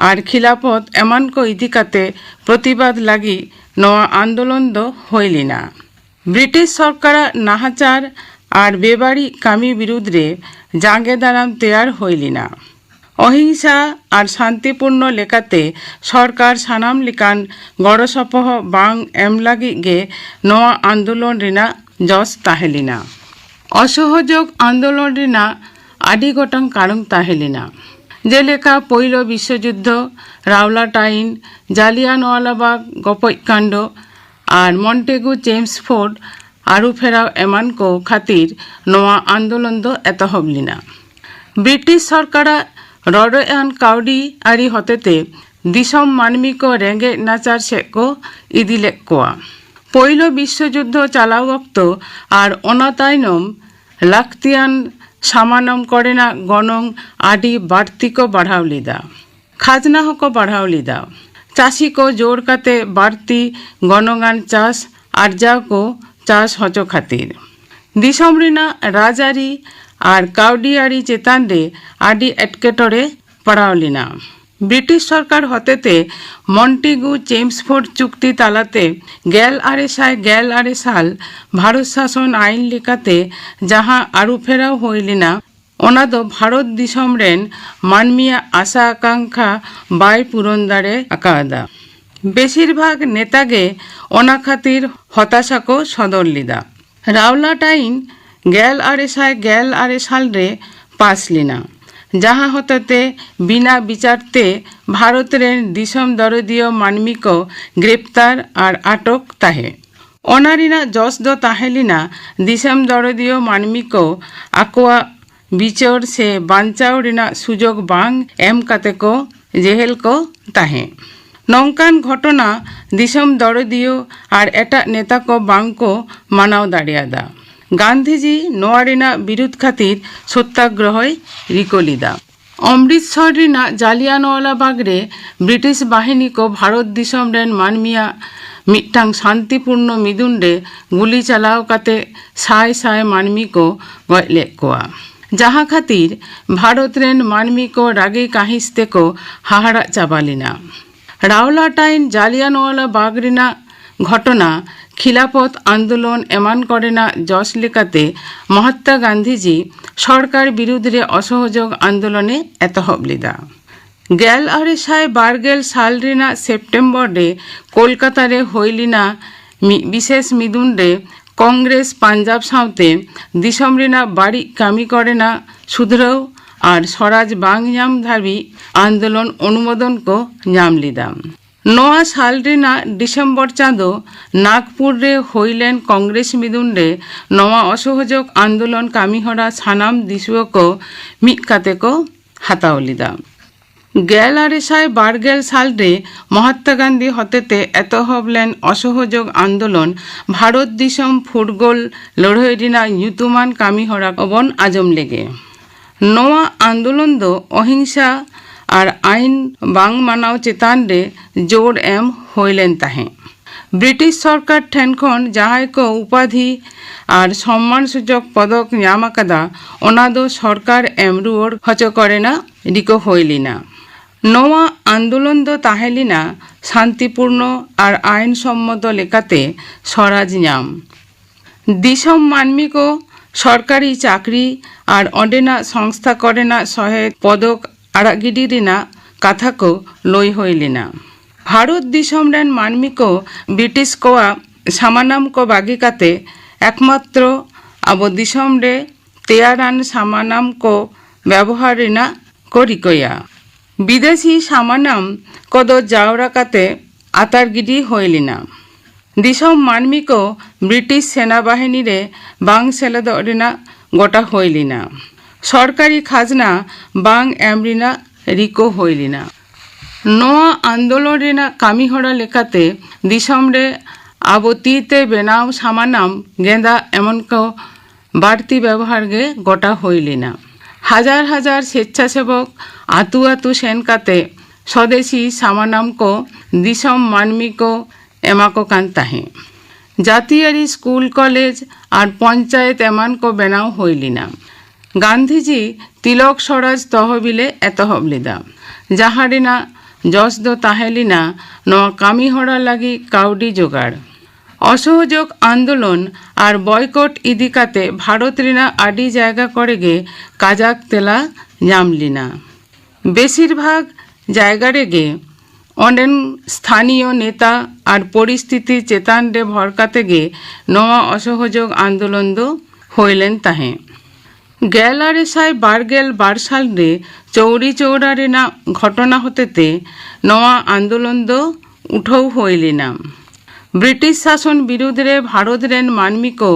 ᱟᱨ ᱠᱷᱤᱞᱟᱯᱚᱛ ᱮᱢᱟᱱ ᱠᱚ ᱤᱫᱤ ᱠᱟᱛᱮ ᱯᱨᱚᱛᱤᱵᱟᱫ ᱞᱟᱹᱜᱤᱫ ᱱᱚᱣᱟ ᱟᱱᱫᱳᱞᱚᱱ ᱫᱚ ᱦᱩᱭ ᱞᱮᱱᱟ᱾ ᱵᱨᱤᱴᱤᱥ ᱥᱚᱨᱠᱟᱨᱟᱜ ᱱᱟᱦᱟᱪᱟᱨ ᱟᱨ ᱵᱮᱵᱟᱹᱲᱤᱡ ᱠᱟᱹᱢᱤ ᱵᱤᱨᱩᱫᱽ ᱨᱮ ᱡᱟᱸᱜᱮ ᱫᱟᱨᱟᱢ ᱛᱮᱭᱟᱨ ᱦᱩᱭ ᱞᱮᱱᱟ᱾ ᱚᱦᱤᱝᱥᱟ ᱟᱨ ᱥᱟᱱᱛᱤᱯᱩᱨᱱᱚ ᱞᱮᱠᱟᱛᱮ ᱥᱚᱨᱠᱟᱨ ᱥᱟᱱᱟᱢ ᱞᱮᱠᱟᱱ ᱜᱚᱲᱚ ᱥᱚᱯᱚᱦᱚᱫ ᱵᱟᱝ ᱮᱢ ᱞᱟᱹᱜᱤᱫ ᱜᱮ ᱱᱚᱣᱟ ᱟᱱᱫᱳᱞᱚᱱ ᱨᱮᱱᱟᱜ ᱡᱚᱥ ᱛᱟᱦᱮᱸ ᱞᱮᱱᱟ᱾ ᱚᱥᱚᱦᱚᱡᱳᱜᱽ ᱟᱱᱫᱳᱞᱚᱱ ᱨᱮᱱᱟᱜ ᱟᱹᱰᱤ ᱜᱚᱴᱟᱝ ᱠᱟᱨᱚᱱ ᱛᱟᱦᱮᱸ ᱞᱮᱱᱟ, ᱡᱮᱞᱮᱠᱟ ᱯᱳᱭᱞᱳ ᱵᱤᱥᱥᱚ ᱡᱩᱫᱽᱫᱷᱚ, ᱨᱟᱣᱞᱟᱴᱟᱭᱤᱱ, ᱡᱟᱞᱤᱭᱟᱱᱣᱟᱞᱟᱵᱟᱜᱽ ᱜᱚᱯᱚᱡ ᱠᱟᱱᱰᱚ ᱟᱨ ᱢᱚᱱᱴᱮᱜᱩ ᱪᱮᱢᱥᱯᱷᱳᱨᱰ ᱟᱹᱨᱩᱯᱷᱮᱨᱟᱣ ᱮᱢᱟᱱ ᱠᱚ ᱠᱷᱟᱹᱛᱤᱨ ᱱᱚᱣᱟ ᱟᱱᱫᱳᱞᱚᱱ ᱫᱚ ᱮᱛᱚᱦᱚᱵ ᱞᱮᱱᱟ᱾ ᱵᱨᱤᱴᱤᱥ ᱥᱚᱨᱠᱟᱨᱟᱜ ᱨᱚᱰᱚᱡ ᱟᱱ ᱠᱟᱹᱣᱰᱤ ᱟᱹᱨᱤ ᱦᱚᱛᱮᱛᱮ ᱫᱤᱥᱚᱢ ᱢᱟᱹᱱᱢᱤ ᱠᱚ ᱨᱮᱸᱜᱮᱡ ᱱᱟᱪᱟᱨ ᱥᱮᱫ ᱠᱚ ᱤᱫᱤ ᱞᱮᱫ ᱠᱚᱣᱟ᱾ ᱯᱳᱭᱞᱳ ᱵᱤᱥᱥᱚ ᱡᱩᱫᱽᱫᱷᱚ ᱪᱟᱞᱟᱣ ᱚᱠᱛᱚ ᱟᱨ ᱚᱱᱟ ᱛᱟᱭᱱᱚᱢ ᱞᱟᱹᱠᱛᱤᱭᱟᱱ ᱥᱟᱢᱟᱱᱚᱢ ᱠᱚᱨᱮᱱᱟᱜ ᱜᱚᱱᱚᱝ ᱟᱹᱰᱤ ᱵᱟᱹᱲᱛᱤ ᱠᱚ ᱵᱟᱲᱦᱟᱣ ᱞᱮᱫᱟ᱾ ᱠᱷᱟᱡᱽᱱᱟ ᱦᱚᱸᱠᱚ ᱵᱟᱲᱦᱟᱣ ᱞᱮᱫᱟ᱾ ᱪᱟᱹᱥᱤ ᱠᱚ ᱡᱳᱨ ᱠᱟᱛᱮ ᱵᱟᱹᱲᱛᱤ ᱜᱚᱱᱚᱝᱟᱱ ᱪᱟᱥ ᱟᱨᱡᱟᱣ ᱠᱚ ᱪᱟᱥ ᱦᱚᱪᱚ ᱠᱷᱟᱹᱛᱤᱨ ᱫᱤᱥᱚᱢ ᱨᱮᱱᱟᱜ ᱨᱟᱡᱽᱟᱹᱨᱤ ᱟᱨ ᱠᱟᱹᱣᱰᱤ ᱟᱹᱨᱤ ᱪᱮᱛᱟᱱ ᱨᱮ ᱟᱹᱰᱤ ᱮᱴᱠᱮᱴᱚᱬᱮ ᱯᱟᱲᱟᱣ ᱞᱮᱱᱟ᱾ ᱵᱨᱤᱴᱤᱥ ᱥᱚᱨᱠᱟᱨ ᱦᱚᱛᱮᱛᱮ ᱢᱚᱱᱴᱮᱜᱩ ᱪᱮᱢᱥᱯᱷᱳᱨᱰ ᱪᱩᱠᱛᱤ ᱛᱟᱞᱟᱛᱮ ᱜᱮᱞ ᱟᱨᱮ ᱥᱟᱭ ᱜᱮᱞ ᱟᱨᱮ ᱥᱟᱞ ᱵᱷᱟᱨᱚᱛ ᱥᱟᱥᱚᱱ ᱟᱭᱤᱱ ᱞᱮᱠᱟᱛᱮ ᱡᱟᱦᱟᱸ ᱟᱹᱨᱩᱯᱷᱮᱨᱟᱣ ᱦᱩᱭ ᱞᱮᱱᱟ, ᱚᱱᱟ ᱫᱚ ᱵᱷᱟᱨᱚᱛ ᱫᱤᱥᱚᱢ ᱨᱮᱱ ᱢᱟᱹᱱᱢᱤᱭᱟᱜ ᱟᱥᱟ ᱟᱠᱟᱝᱠᱷᱟ ᱵᱟᱭ ᱯᱩᱨᱚᱱ ᱫᱟᱲᱮ ᱟᱠᱟᱫᱟ᱾ ᱵᱮᱥᱤᱨ ᱵᱷᱟᱜᱽ ᱱᱮᱛᱟ ᱜᱮ ᱚᱱᱟ ᱠᱷᱟᱹᱛᱤᱨ ᱦᱚᱛᱟᱥᱟ ᱠᱚ ᱥᱚᱫᱚᱨ ᱞᱮᱫᱟ᱾ ᱨᱟᱣᱞᱟᱴ ᱟᱭᱤᱱ ᱜᱮᱞ ᱟᱨᱮ ᱥᱟᱭ ᱜᱮᱞ ᱟᱨᱮ ᱥᱟᱞ ᱨᱮ ᱯᱟᱥ ᱞᱮᱱᱟ, ᱡᱟᱦᱟᱸ ᱦᱚᱛᱮᱛᱮ ᱵᱤᱱᱟ ᱵᱤᱪᱟᱨ ᱛᱮ ᱵᱷᱟᱨᱚᱛ ᱨᱮᱱ ᱫᱤᱥᱚᱢ ᱫᱚᱨᱚᱫᱤᱭᱟᱹ ᱢᱟᱹᱱᱢᱤ ᱠᱚ ᱜᱨᱮᱯᱛᱟᱨ ᱟᱨ ᱟᱴᱚᱠ ᱛᱟᱦᱮᱸ᱾ ᱚᱱᱟ ᱨᱮᱱᱟᱜ ᱡᱚᱥ ᱫᱚ ᱛᱟᱦᱮᱸ ᱞᱮᱱᱟ ᱫᱤᱥᱚᱢ ᱫᱚᱨᱚᱫᱤᱭᱟᱹ ᱢᱟᱹᱱᱢᱤ ᱠᱚ ᱟᱠᱚᱣᱟᱜ ᱵᱤᱪᱟᱹᱨ ᱥᱮ ᱵᱟᱧᱪᱟᱣ ᱨᱮᱱᱟᱜ ᱥᱩᱡᱳᱜᱽ ᱵᱟᱝ ᱮᱢ ᱠᱟᱛᱮ ᱠᱚ ᱡᱮᱦᱮᱞ ᱠᱚ ᱛᱟᱦᱮᱸ᱾ ᱱᱚᱝᱠᱟᱱ ᱜᱷᱚᱴᱚᱱᱟ ᱫᱤᱥᱚᱢ ᱫᱚᱨᱚᱫᱤᱭᱟᱹ ᱟᱨ ᱮᱴᱟᱜ ᱱᱮᱛᱟ ᱠᱚ ᱵᱟᱝ ᱠᱚ ᱢᱟᱱᱟᱣ ᱫᱟᱲᱮᱭᱟᱫᱟ᱾ ᱜᱟᱱᱫᱷᱤᱡᱤ ᱱᱚᱣᱟ ᱨᱮᱱᱟᱜ ᱵᱤᱨᱩᱫᱷ ᱠᱷᱟᱹᱛᱤᱨ ᱥᱚᱛᱛᱟᱜᱨᱚᱦᱚᱭ ᱨᱤᱠᱟᱹ ᱞᱮᱫᱟ᱾ ᱚᱢᱨᱤᱛᱥᱚᱨ ᱨᱮᱱᱟᱜ ᱡᱟᱞᱤᱭᱟᱱᱣᱟᱞᱟ ᱵᱟᱜᱽ ᱨᱮ ᱵᱨᱤᱴᱤᱥ ᱵᱟᱦᱤᱱᱤ ᱠᱚ ᱵᱷᱟᱨᱚᱛ ᱫᱤᱥᱚᱢ ᱨᱮᱱ ᱢᱟᱹᱱᱢᱤᱭᱟᱜ ᱢᱤᱫᱴᱟᱝ ᱥᱟᱱᱛᱤᱯᱩᱨᱱᱚ ᱢᱤᱫᱩᱱ ᱨᱮ ᱜᱩᱞᱤ ᱪᱟᱞᱟᱣ ᱠᱟᱛᱮ ᱥᱟᱭ ᱥᱟᱭ ᱢᱟᱹᱱᱢᱤ ᱠᱚ ᱜᱚᱡ ᱞᱮᱫ ᱠᱚᱣᱟ, ᱡᱟᱦᱟᱸ ᱠᱷᱟᱹᱛᱤᱨ ᱵᱷᱟᱨᱚᱛ ᱨᱮᱱ ᱢᱟᱹᱱᱢᱤ ᱠᱚ ᱨᱟᱹᱜᱤ ᱠᱟᱹᱦᱤᱥ ᱛᱮᱠᱚ ᱦᱟᱦᱟᱲᱟᱜ ᱪᱟᱵᱟ ᱞᱮᱱᱟ᱾ ᱨᱟᱣᱞᱟᱴᱟᱭᱤᱱ ᱡᱟᱞᱤᱭᱟᱱᱣᱟᱞᱟ ᱵᱟᱜᱽ ᱨᱮᱱᱟᱜ ᱜᱷᱚᱴᱚᱱᱟ, ᱠᱷᱤᱞᱟᱯᱚᱛ ᱟᱱᱫᱳᱞᱚᱱ ᱮᱢᱟᱱ ᱠᱚᱨᱮᱱᱟᱜ ᱡᱚᱥ ᱞᱮᱠᱟᱛᱮ ᱢᱚᱦᱟᱛᱢᱟ ᱜᱟᱱᱫᱷᱤᱡᱤ ᱥᱚᱨᱠᱟᱨ ᱵᱤᱨᱩᱫᱷ ᱨᱮ ᱚᱥᱚᱦᱚᱡᱳᱜᱽ ᱟᱱᱫᱳᱞᱚᱱᱮ ᱮᱛᱚᱦᱚᱵ ᱞᱮᱫᱟ᱾ ᱜᱮᱞ ᱟᱨᱮ ᱥᱟᱭ ᱵᱟᱨ ᱜᱮᱞ ᱥᱟᱞ ᱨᱮᱱᱟᱜ ᱥᱮᱯᱴᱮᱢᱵᱚᱨ ᱨᱮ ᱠᱳᱞᱠᱟᱛᱟ ᱨᱮ ᱦᱩᱭ ᱞᱮᱱᱟ ᱢᱤᱫ ᱵᱤᱥᱮᱥ ᱢᱤᱫᱩᱱ ᱨᱮ ᱠᱚᱝᱜᱨᱮᱥ ᱯᱟᱧᱡᱟᱵᱽ ᱥᱟᱶᱛᱮ ᱫᱤᱥᱚᱢ ᱨᱮᱱᱟᱜ ᱵᱟᱹᱲᱤᱡ ᱠᱟᱹᱢᱤ ᱠᱚᱨᱮᱱᱟᱜ ᱥᱩᱫᱷᱨᱟᱹᱣ ᱟᱨ ᱥᱚᱨᱟᱡᱽ ᱵᱟᱝ ᱧᱟᱢ ᱫᱷᱟᱹᱵᱤᱡ ᱟᱱᱫᱳᱞᱚᱱ ᱚᱱᱩᱢᱳᱫᱚᱱ ᱠᱚ ᱧᱟᱢ ᱞᱮᱫᱟ᱾ ᱱᱚᱣᱟ ᱥᱟᱞ ᱨᱮᱱᱟᱜ ᱰᱤᱥᱮᱢᱵᱚᱨ ᱪᱟᱸᱫᱚ ᱱᱟᱜᱽᱯᱩᱨ ᱨᱮ ᱦᱩᱭ ᱞᱮᱱ ᱠᱚᱝᱜᱨᱮᱥ ᱢᱤᱫᱩᱱ ᱨᱮ ᱱᱚᱣᱟ ᱚᱥᱚᱦᱚᱡᱳᱜᱽ ᱟᱱᱫᱳᱞᱚᱱ ᱠᱟᱹᱢᱤᱦᱚᱨᱟ ᱥᱟᱱᱟᱢ ᱫᱤᱥᱩᱣᱟᱹ ᱠᱚ ᱢᱤᱫ ᱠᱟᱛᱮ ᱠᱚ ᱦᱟᱛᱟᱣ ᱞᱮᱫᱟ᱾ ᱜᱮᱞ ᱟᱨᱮ ᱥᱟᱭ ᱵᱟᱨ ᱜᱮᱞ ᱥᱟᱞ ᱨᱮ ᱢᱚᱦᱟᱛᱢᱟ ᱜᱟᱱᱫᱷᱤ ᱦᱚᱛᱮᱛᱮ ᱮᱛᱚᱦᱚᱵ ᱞᱮᱱ ᱚᱥᱚᱦᱚᱡᱳᱜᱽ ᱟᱱᱫᱳᱞᱚᱱ ᱵᱷᱟᱨᱚᱛ ᱫᱤᱥᱚᱢ ᱯᱷᱩᱨᱜᱟᱹᱞ ᱞᱟᱹᱲᱦᱟᱹᱭ ᱨᱮᱱᱟᱜ ᱧᱩᱛᱩᱢᱟᱱ ᱠᱟᱹᱢᱤ ᱦᱚᱨᱟ ᱵᱚᱱ ᱟᱸᱡᱚᱢ ᱞᱮᱜᱮ᱾ ᱱᱚᱣᱟ ᱟᱱᱫᱳᱞᱚᱱ ᱫᱚ ᱚᱦᱤᱝᱥᱟ ᱟᱨ ᱟᱭᱤᱱ ᱵᱟᱝ ᱢᱟᱱᱟᱣ ᱪᱮᱛᱟᱱ ᱨᱮ ᱡᱳᱨ ᱮᱢ ᱦᱩᱭ ᱞᱮᱱ ᱛᱟᱦᱮᱸ᱾ ᱵᱨᱤᱴᱤᱥ ᱥᱚᱨᱠᱟᱨ ᱴᱷᱮᱱ ᱠᱷᱚᱱ ᱡᱟᱦᱟᱸᱭ ᱠᱚ ᱩᱯᱟᱫᱷᱤ ᱟᱨ ᱥᱚᱢᱢᱟᱱ ᱥᱩᱪᱚᱠ ᱯᱚᱫᱚᱠ ᱧᱟᱢ ᱟᱠᱟᱫᱟ, ᱚᱱᱟ ᱫᱚ ᱥᱚᱨᱠᱟᱨ ᱮᱢ ᱨᱩᱣᱟᱹᱲ ᱦᱚᱪᱚ ᱠᱚᱨᱮᱱᱟᱜ ᱨᱤᱠᱟᱹ ᱦᱩᱭ ᱞᱮᱱᱟ᱾ ᱱᱚᱣᱟ ᱟᱱᱫᱳᱞᱚᱱ ᱫᱚ ᱛᱟᱦᱮᱸ ᱞᱮᱱᱟ ᱥᱟᱱᱛᱤᱯᱩᱨᱱᱚ ᱟᱨ ᱟᱭᱤᱱ ᱥᱚᱢᱢᱚᱛᱚ ᱞᱮᱠᱟᱛᱮ ᱥᱚᱨᱟᱡᱽ ᱧᱟᱢ᱾ ᱫᱤᱥᱚᱢ ᱢᱟᱹᱱᱢᱤ ᱠᱚ ᱥᱚᱨᱠᱟᱨᱤ ᱪᱟᱹᱠᱨᱤ ᱟᱨ ᱚᱸᱰᱮᱱᱟᱜ ᱥᱚᱝᱥᱛᱷᱟ ᱠᱚᱨᱮᱱᱟᱜ ᱥᱚᱦᱮᱫ ᱯᱚᱫᱚᱠ ᱟᱲᱟᱜ ᱜᱤᱰᱤ ᱨᱮᱱᱟᱜ ᱠᱟᱛᱷᱟ ᱠᱚ ᱞᱟᱹᱭ ᱦᱩᱭ ᱞᱮᱱᱟ᱾ ᱵᱷᱟᱨᱚᱛ ᱫᱤᱥᱚᱢ ᱨᱮᱱ ᱢᱟᱹᱱᱢᱤ ᱠᱚ ᱵᱨᱤᱴᱤᱥ ᱠᱚᱣᱟᱜ ᱥᱟᱢᱟᱱᱟᱢ ᱠᱚ ᱵᱟᱹᱜᱤ ᱠᱟᱛᱮ ᱮᱠᱢᱟᱛᱨᱚ ᱟᱵᱚ ᱫᱤᱥᱚᱢ ᱨᱮ ᱛᱮᱭᱟᱨᱟᱱ ᱥᱟᱢᱟᱱᱟᱢ ᱠᱚ ᱵᱮᱵᱚᱦᱟᱨ ᱨᱮᱱᱟᱜ ᱠᱚ ᱨᱤᱠᱟᱹᱭᱟ᱾ ᱵᱤᱫᱮᱥᱤ ᱥᱟᱢᱟᱱᱟᱢ ᱠᱚᱫᱚ ᱡᱟᱣᱨᱟ ᱠᱟᱛᱮ ᱟᱛᱟᱨ ᱜᱤᱰᱤ ᱦᱩᱭ ᱞᱮᱱᱟ᱾ ᱫᱤᱥᱚᱢ ᱢᱟᱹᱱᱢᱤ ᱠᱚ ᱵᱨᱤᱴᱤᱥ ᱥᱮᱱᱟ ᱵᱟᱦᱤᱱᱤ ᱨᱮ ᱵᱟᱝ ᱥᱮᱞᱮᱫᱚᱜ ᱨᱮᱱᱟᱜ ᱜᱚᱴᱟ ᱦᱩᱭ ᱞᱮᱱᱟ᱾ ᱥᱚᱨᱠᱟᱨᱤ ᱠᱷᱟᱡᱽᱱᱟ ᱵᱟᱝ ᱮᱢ ᱨᱮᱱᱟᱜ ᱨᱤᱠᱟᱹ ᱦᱩᱭ ᱞᱮᱱᱟ᱾ ᱱᱚᱣᱟ ᱟᱱᱫᱳᱞᱚᱱ ᱨᱮᱱᱟᱜ ᱠᱟᱹᱢᱤᱦᱚᱨᱟ ᱞᱮᱠᱟᱛᱮ ᱫᱤᱥᱚᱢ ᱨᱮ ᱟᱵᱚ ᱛᱤ ᱛᱮ ᱵᱮᱱᱟᱣ ᱥᱟᱢᱟᱱᱟᱢ, ᱜᱮᱸᱫᱟᱜ ᱮᱢᱟᱱ ᱠᱚ ᱵᱟᱹᱲᱛᱤ ᱵᱮᱵᱚᱦᱟᱨ ᱜᱮ ᱜᱚᱴᱟ ᱦᱩᱭ ᱞᱮᱱᱟ᱾ ᱦᱟᱡᱟᱨ ᱦᱟᱡᱟᱨ ᱥᱮᱪᱪᱷᱟᱥᱮᱵᱚᱠ ᱟᱹᱛᱩ ᱟᱹᱛᱩ ᱥᱮᱱ ᱠᱟᱛᱮ ᱥᱚᱫᱮᱥᱤ ᱥᱟᱢᱟᱱᱟᱢ ᱠᱚ ᱫᱤᱥᱚᱢ ᱢᱟᱹᱱᱢᱤ ᱠᱚ ᱮᱢᱟ ᱠᱚ ᱠᱟᱱ ᱛᱟᱦᱮᱸ᱾ ᱡᱟᱹᱛᱤᱭᱟᱹᱨᱤ ᱥᱠᱩᱞ, ᱠᱚᱞᱮᱡᱽ ᱟᱨ ᱯᱚᱧᱪᱟᱭᱮᱛ ᱮᱢᱟᱱ ᱠᱚ ᱵᱮᱱᱟᱣ ᱦᱩᱭ ᱞᱮᱱᱟ᱾ ᱜᱟᱱᱫᱷᱤᱡᱤ ᱛᱤᱞᱚᱠ ᱥᱚᱨᱟᱡᱽ ᱛᱚᱦᱚᱵᱤᱞᱮ ᱮᱛᱚᱦᱚᱵ ᱞᱮᱫᱟ, ᱡᱟᱦᱟᱸ ᱨᱮᱱᱟᱜ ᱡᱚᱥ ᱫᱚ ᱛᱟᱦᱮᱸ ᱞᱮᱱᱟ ᱱᱚᱣᱟ ᱠᱟᱹᱢᱤ ᱦᱚᱨᱟ ᱞᱟᱹᱜᱤᱫ ᱠᱟᱹᱣᱰᱤ ᱡᱚᱜᱟᱲ᱾ ᱚᱥᱚᱦᱚᱡᱳᱜᱽ ᱟᱱᱫᱳᱞᱚᱱ ᱟᱨ ᱵᱚᱭᱠᱚᱴ ᱤᱫᱤ ᱠᱟᱛᱮ ᱵᱷᱟᱨᱚᱛ ᱨᱮᱱᱟᱜ ᱟᱹᱰᱤ ᱡᱟᱭᱜᱟ ᱠᱚᱨᱮ ᱜᱮ ᱠᱟᱡᱟᱠ ᱛᱮᱞᱟ ᱧᱟᱢ ᱞᱮᱱᱟ᱾ ᱵᱮᱥᱤᱨ ᱵᱷᱟᱜᱽ ᱡᱟᱭᱜᱟ ᱨᱮᱜᱮ ᱚᱸᱰᱮᱱ ᱥᱛᱷᱟᱱᱤᱭᱚ ᱱᱮᱛᱟ ᱟᱨ ᱯᱚᱨᱤᱥᱛᱷᱤᱛᱤ ᱪᱮᱛᱟᱱ ᱨᱮ ᱵᱷᱚᱨ ᱠᱟᱛᱮ ᱜᱮ ᱱᱚᱣᱟ ᱚᱥᱚᱦᱚᱡᱳᱜᱽ ᱟᱱᱫᱳᱞᱚᱱ ᱫᱚ ᱦᱩᱭ ᱞᱮᱱ ᱛᱟᱦᱮᱸᱫ᱾ ᱜᱮᱞ ᱟᱨᱮ ᱥᱟᱭ ᱵᱟᱨ ᱜᱮᱞ ᱵᱟᱨ ᱥᱟᱞ ᱨᱮ ᱪᱳᱣᱨᱤ ᱪᱳᱣᱨᱟ ᱨᱮᱱᱟᱜ ᱜᱷᱚᱴᱚᱱᱟ ᱦᱚᱛᱮᱛᱮ ᱱᱚᱣᱟ ᱟᱱᱫᱳᱞᱚᱱ ᱫᱚ ᱩᱴᱷᱟᱹᱣ ᱦᱩᱭ ᱞᱮᱱᱟ᱾ ᱵᱨᱤᱴᱤᱥ ᱥᱟᱥᱚᱱ ᱵᱤᱨᱩᱫᱽ ᱨᱮ ᱵᱷᱟᱨᱚᱛ ᱨᱮᱱ ᱢᱟᱹᱱᱢᱤ ᱠᱚ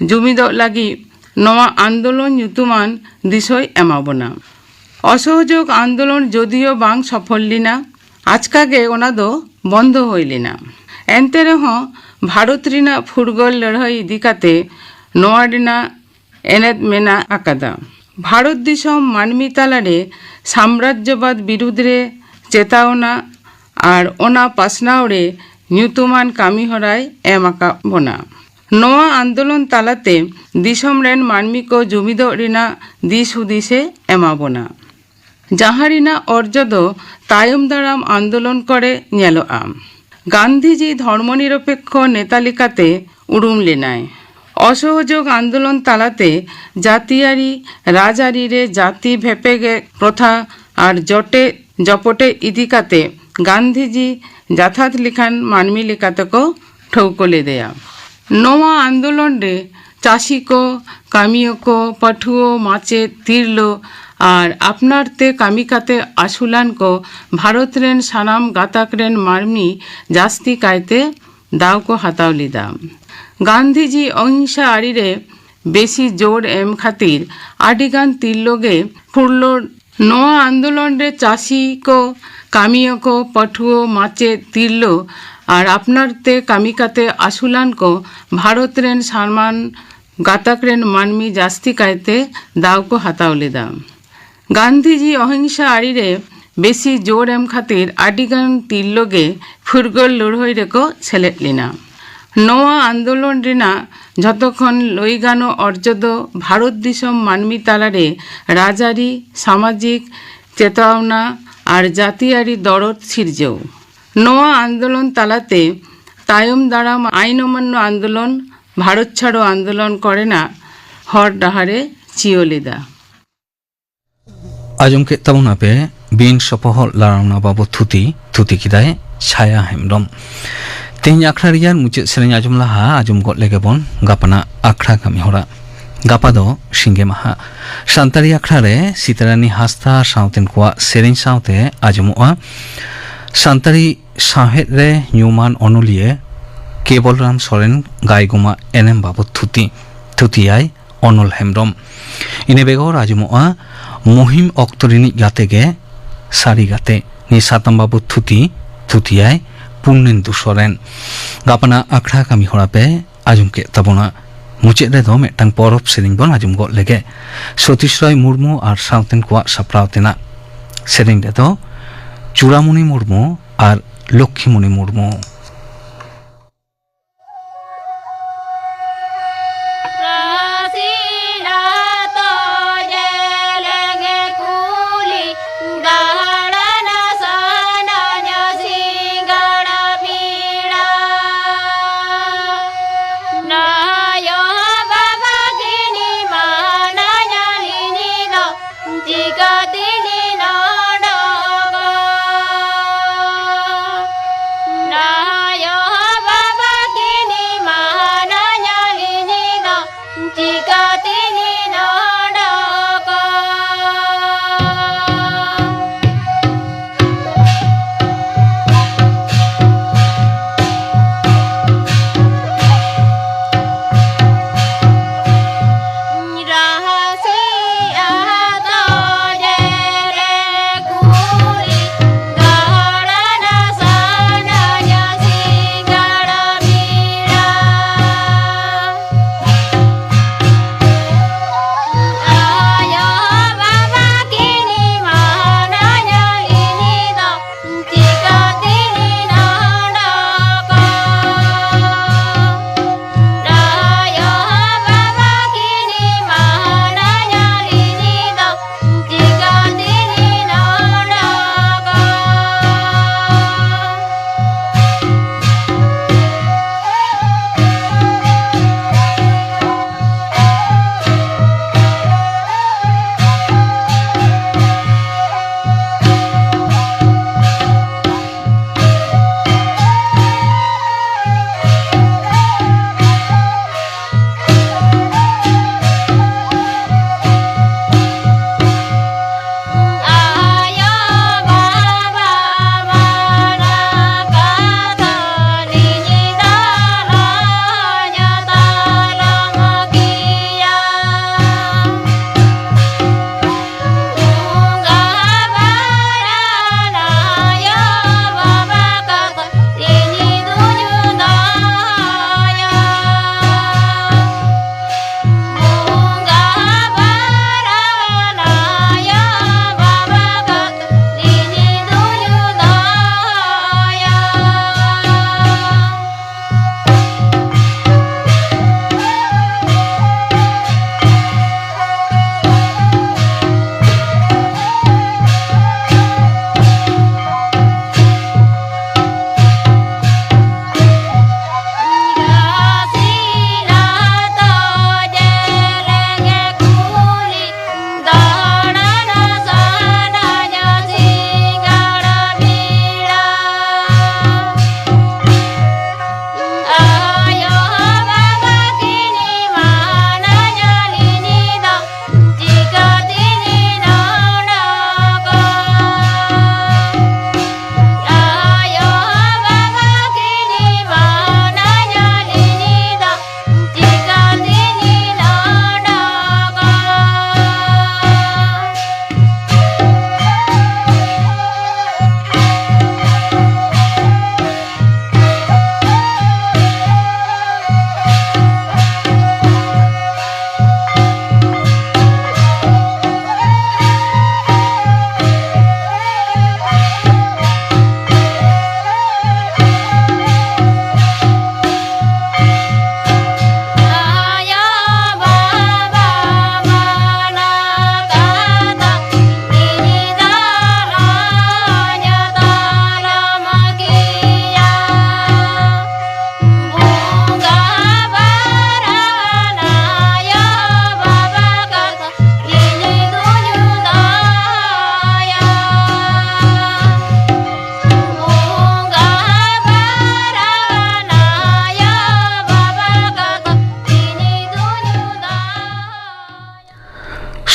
ᱡᱩᱢᱤᱫᱚᱜ ᱞᱟᱹᱜᱤᱫ ᱱᱚᱣᱟ ᱟᱱᱫᱳᱞᱚᱱ ᱧᱩᱛᱩᱢᱟᱱ ᱫᱤᱥᱚᱭ ᱮᱢᱟ ᱵᱚᱱᱟ᱾ ᱚᱥᱚᱦᱚᱡᱳᱜᱽ ᱟᱱᱫᱳᱞᱚᱱ ᱡᱚᱫᱤᱭᱳ ᱵᱟᱝ ᱥᱚᱯᱷᱚᱞ ᱞᱮᱱᱟ, ᱟᱪᱠᱟ ᱜᱮ ᱚᱱᱟ ᱫᱚ ᱵᱚᱱᱫᱚ ᱦᱩᱭ ᱞᱮᱱᱟ᱾ ᱮᱱᱛᱮ ᱨᱮᱦᱚᱸ ᱵᱷᱟᱨᱚᱛ ᱨᱮᱱᱟᱜ ᱯᱷᱩᱨᱜᱟᱹᱞ ᱞᱟᱹᱲᱦᱟᱹᱭ ᱤᱫᱤ ᱠᱟᱛᱮ ᱱᱚᱣᱟ ᱨᱮᱱᱟᱜ ᱮᱱᱮᱫ ᱢᱮᱱᱟᱜ ᱟᱠᱟᱫᱟ᱾ ᱵᱷᱟᱨᱚᱛ ᱫᱤᱥᱚᱢ ᱢᱟᱹᱱᱢᱤ ᱛᱟᱞᱟᱨᱮ ᱥᱟᱢᱨᱟᱡᱽᱡᱚᱵᱟᱫ ᱵᱤᱨᱩᱫᱽ ᱨᱮ ᱪᱮᱛᱟᱣᱱᱟ ᱟᱨ ᱚᱱᱟ ᱯᱟᱥᱱᱟᱣ ᱨᱮ ᱧᱩᱛᱩᱢᱟᱱ ᱠᱟᱹᱢᱤ ᱦᱚᱨᱟᱭ ᱮᱢ ᱟᱠᱟᱫ ᱵᱚᱱᱟ᱾ ᱱᱚᱣᱟ ᱟᱱᱫᱳᱞᱚᱱ ᱛᱟᱞᱟᱛᱮ ᱫᱤᱥᱚᱢ ᱨᱮᱱ ᱢᱟᱹᱱᱢᱤ ᱠᱚ ᱡᱩᱢᱤᱫᱚᱜ ᱨᱮᱱᱟᱜ ᱫᱤᱥ ᱦᱩᱫᱤᱥᱮ ᱮᱢᱟ ᱵᱚᱱᱟ᱾ ᱡᱟᱦᱟᱸ ᱨᱮᱱᱟᱜ ᱚᱨᱡᱚ ᱫᱚ ᱛᱟᱭᱚᱢ ᱫᱟᱨᱟᱢ ᱟᱱᱫᱳᱞᱚᱱ ᱠᱚᱨᱮ ᱧᱮᱞᱚᱜᱼᱟ᱾ ᱜᱟᱱᱫᱷᱤᱡᱤ ᱫᱷᱚᱨᱢᱚ ᱱᱤᱨᱚᱯᱮᱠᱠᱷᱚ ᱱᱮᱛᱟ ᱞᱮᱠᱟᱛᱮ ᱩᱨᱩᱢ ᱞᱮᱱᱟᱭ᱾ ᱚᱥᱚᱦᱚᱡᱳᱜᱽ ᱟᱱᱫᱳᱞᱚᱱ ᱛᱟᱞᱟᱛᱮ ᱡᱟᱹᱛᱤᱭᱟᱹᱨᱤ ᱨᱟᱡᱽᱟᱹᱨᱤ ᱨᱮ ᱡᱟᱹᱛᱤ ᱵᱷᱮᱯᱮᱜᱮ ᱯᱨᱚᱛᱷᱟ ᱟᱨ ᱡᱚᱴᱮᱫ ᱡᱚᱯᱚᱴᱮᱫ ᱤᱫᱤ ᱠᱟᱛᱮ ᱜᱟᱱᱫᱷᱤᱡᱤ ᱡᱟᱛᱷᱟᱛ ᱞᱮᱠᱟᱱ ᱢᱟᱹᱱᱢᱤ ᱞᱮᱠᱟᱛᱮ ᱠᱚ ᱴᱷᱟᱹᱣᱠᱟᱹ ᱞᱮᱫᱮᱭᱟ᱾ ᱱᱚᱣᱟ ᱟᱱᱫᱳᱞᱚᱱ ᱨᱮ ᱪᱟᱹᱥᱤ ᱠᱚ, ᱠᱟᱹᱢᱤᱭᱟᱹ ᱠᱚ, ᱯᱟᱹᱴᱷᱩᱣᱟᱹ, ᱢᱟᱪᱮᱫ, ᱛᱤᱨᱞᱟᱹ ᱟᱨ ᱟᱯᱱᱟᱨ ᱛᱮ ᱠᱟᱹᱢᱤ ᱠᱟᱛᱮ ᱟᱹᱥᱩᱞᱟᱱ ᱠᱚ ᱵᱷᱟᱨᱚᱛ ᱨᱮᱱ ᱥᱟᱱᱟᱢ ᱜᱟᱛᱟᱠ ᱨᱮᱱ ᱢᱟᱹᱱᱢᱤ ᱡᱟᱹᱥᱛᱤ ᱠᱟᱭᱛᱮ ᱫᱟᱣ ᱠᱚ ᱦᱟᱛᱟᱣ ᱞᱮᱫᱟ᱾ ᱜᱟᱱᱫᱷᱤᱡᱤ ᱚᱦᱤᱝᱥᱟ ᱟᱹᱨᱤ ᱨᱮ ᱵᱮᱥᱤ ᱡᱳᱨ ᱮᱢ ᱠᱷᱟᱹᱛᱤᱨ ᱟᱹᱰᱤᱜᱟᱱ ᱛᱤᱨᱞᱟᱹ ᱜᱮ ᱯᱷᱩᱨᱞᱳ ᱱᱚᱣᱟ ᱟᱱᱫᱳᱞᱚᱱ ᱨᱮ ᱪᱟᱹᱥᱤ ᱠᱚ, ᱠᱟᱹᱢᱤᱭᱟᱹ ᱠᱚ, ᱯᱟᱹᱴᱷᱩᱣᱟᱹ, ᱢᱟᱪᱮᱫ, ᱛᱤᱨᱞᱟᱹ ᱟᱨ ᱟᱯᱱᱟᱨ ᱛᱮ ᱠᱟᱹᱢᱤ ᱠᱟᱛᱮ ᱟᱹᱥᱩᱞᱟᱱ ᱠᱚ ᱵᱷᱟᱨᱚᱛ ᱨᱮᱱ ᱥᱟᱱᱟᱢ ᱜᱟᱛᱟᱠ ᱨᱮᱱ ᱢᱟᱹᱱᱢᱤ ᱡᱟᱹᱥᱛᱤ ᱠᱟᱭᱛᱮ ᱫᱟᱣ ᱠᱚ ᱦᱟᱛᱟᱣ ᱞᱮᱫᱟ᱾ ᱜᱟᱱᱫᱷᱤᱡᱤ ᱚᱦᱤᱝᱥᱟ ᱟᱹᱨᱤ ᱨᱮ ᱵᱮᱥᱤ ᱡᱳᱨ ᱮᱢ ᱠᱷᱟᱹᱛᱤᱨ ᱟᱹᱰᱤᱜᱟᱱ ᱛᱤᱨᱞᱟᱹ ᱜᱮ ᱯᱷᱩᱨᱜᱟᱹᱞ ᱞᱟᱹᱲᱦᱟᱹᱭ ᱨᱮᱠᱚ ᱥᱮᱞᱮᱫ ᱞᱮᱱᱟ᱾ ᱱᱚᱣᱟ ᱟᱱᱫᱳᱞᱚᱱ ᱨᱮᱱᱟᱜ ᱡᱷᱚᱛᱚ ᱠᱷᱚᱱ ᱞᱟᱹᱭ ᱜᱟᱱᱚᱜ ᱚᱨᱡᱚ ᱫᱚ ᱵᱷᱟᱨᱚᱛ ᱫᱤᱥᱚᱢ ᱢᱟᱹᱱᱢᱤ ᱛᱟᱞᱟᱨᱮ ᱨᱟᱡᱽᱟᱹᱨᱤ, ᱥᱟᱢᱟᱡᱤᱠ ᱪᱮᱛᱟᱣᱱᱟ ᱟᱨ ᱡᱟᱹᱛᱤᱭᱟᱹᱨᱤ ᱫᱚᱨᱚᱫ ᱥᱤᱨᱡᱟᱹᱣ᱾ ᱱᱚᱣᱟ ᱟᱱᱫᱳᱞᱚᱱ ᱛᱟᱞᱟᱛᱮ ᱛᱟᱭᱚᱢ ᱫᱟᱨᱟᱢ ᱟᱭᱤᱱ ᱚᱢᱟᱱᱱᱚ ᱟᱱᱫᱳᱞᱚᱱ, ᱵᱷᱟᱨᱚᱛ ᱪᱷᱟᱲᱚ ᱟᱱᱫᱳᱞᱚᱱ ᱠᱚᱨᱮᱱᱟᱜ ᱦᱚᱨ ᱰᱟᱦᱟᱨᱮ ᱪᱤᱭᱟᱹ ᱞᱮᱫᱟ᱾ ᱟᱸᱡᱚᱢ ᱠᱮᱫ ᱛᱟᱵᱚᱱᱟᱯᱮ ᱵᱤᱱ ᱥᱚᱯᱚᱦᱚᱫ ᱞᱟᱲᱟᱣᱱᱟ ᱵᱟᱵᱚᱫ ᱛᱷᱩᱛᱤ, ᱛᱷᱩᱛᱤ ᱠᱮᱫᱟᱭ ᱪᱷᱟᱭᱟ ᱦᱮᱢᱵᱨᱚᱢ᱾ ᱛᱮᱦᱮᱧ ᱟᱠᱷᱲᱟ ᱨᱮᱭᱟᱜ ᱢᱩᱪᱟᱹᱫ ᱥᱮᱨᱮᱧ ᱟᱸᱡᱚᱢ ᱞᱟᱦᱟ ᱟᱸᱡᱚᱢ ᱜᱚᱫ ᱞᱮᱜᱮ ᱵᱚᱱ ᱜᱟᱯᱟᱱᱟᱜ ᱟᱠᱷᱲᱟ ᱠᱟᱹᱢᱤ ᱦᱚᱨᱟ᱾ ᱜᱟᱯᱟ ᱫᱚ ᱥᱤᱸᱜᱮ ᱢᱟᱦᱟ᱾ ᱥᱟᱱᱛᱟᱲᱤ ᱟᱠᱷᱲᱟ ᱨᱮ ᱥᱤᱛᱟᱨᱟᱱᱤ ᱦᱟᱸᱥᱫᱟ ᱥᱟᱶᱛᱮᱱ ᱠᱚᱣᱟᱜ ᱥᱮᱨᱮᱧ ᱥᱟᱶᱛᱮ ᱟᱸᱡᱚᱢᱚᱜᱼᱟ ᱥᱟᱱᱛᱟᱲᱤ ᱥᱟᱶᱦᱮᱫ ᱨᱮ ᱧᱩᱢᱟᱱ ᱚᱱᱚᱞᱤᱭᱟᱹ ᱠᱮᱵᱚᱞᱨᱟᱢ ᱥᱚᱨᱮᱱ ᱜᱟᱭᱜᱚᱢᱟᱜ ᱮᱱᱮᱢ ᱵᱟᱵᱚᱫ ᱛᱷᱩᱛᱤ, ᱛᱷᱩᱛᱤᱭᱟᱭ ᱚᱱᱚᱞ ᱦᱮᱢᱵᱨᱚᱢ᱾ ᱤᱱᱟᱹ ᱵᱮᱜᱚᱨ ᱟᱸᱡᱚᱢᱚᱜᱼᱟ ᱢᱩᱦᱤᱢ ᱚᱠᱛᱚ ᱨᱤᱱᱤᱡ ᱜᱟᱛᱮ ᱜᱮ ᱥᱟᱹᱨᱤ ᱜᱟᱛᱮ᱾ ᱱᱤᱭᱟᱹ ᱥᱟᱛᱟᱢ ᱵᱟᱵᱚᱫ ᱛᱷᱩᱛᱤ, ᱛᱷᱩᱛᱤᱭᱟᱭ ᱯᱩᱨᱱᱮᱱᱫᱩ ᱥᱚᱨᱮᱱ᱾ ᱜᱟᱯᱟᱱᱟᱜ ᱟᱠᱷᱲᱟ ᱠᱟᱹᱢᱤ ᱦᱚᱨᱟ ᱯᱮ ᱟᱸᱡᱚᱢ ᱠᱮᱫ ᱛᱟᱵᱚᱱᱟ᱾ ᱢᱩᱪᱟᱹᱫ ᱨᱮᱫᱚ ᱢᱤᱫᱴᱟᱝ ᱯᱚᱨᱚᱵᱽ ᱥᱮᱨᱮᱧ ᱵᱚᱱ ᱟᱸᱡᱚᱢ ᱜᱚᱫ ᱞᱮᱜᱮ᱾ ᱥᱚᱛᱤᱥ ᱨᱚᱭ ᱢᱩᱨᱢᱩ ᱟᱨ ᱥᱟᱶᱛᱮᱱ ᱠᱚᱣᱟᱜ ᱥᱟᱯᱲᱟᱣ ᱛᱮᱱᱟᱜ ᱥᱮᱨᱮᱧ ᱨᱮᱫᱚ ᱪᱩᱲᱟᱢᱩᱱᱤ ᱢᱩᱨᱢᱩ ᱟᱨ ᱞᱚᱠᱠᱷᱤᱢᱩᱱᱤ ᱢᱩᱨᱢᱩ᱾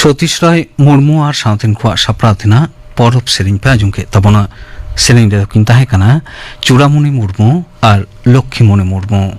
ᱥᱚᱛᱤᱥ ᱨᱟᱭ ᱢᱩᱨᱢᱩ ᱟᱨ ᱥᱟᱶᱛᱮᱱ ᱠᱚᱣᱟᱜ ᱥᱟᱯᱲᱟᱣ ᱛᱮᱱᱟᱜ ᱯᱚᱨᱚᱵᱽ ᱥᱮᱨᱮᱧ ᱯᱮ ᱟᱸᱡᱚᱢ ᱠᱮᱫ ᱛᱟᱵᱚᱱᱟ᱾ ᱥᱮᱨᱮᱧ ᱨᱮᱫᱚ ᱠᱤᱱ ᱛᱟᱦᱮᱸ ᱠᱟᱱᱟ ᱪᱩᱲᱟᱢᱩᱱᱤ ᱢᱩᱨᱢᱩ ᱟᱨ ᱞᱚᱠᱠᱷᱤᱢᱩᱱᱤ ᱢᱩᱨᱢᱩ᱾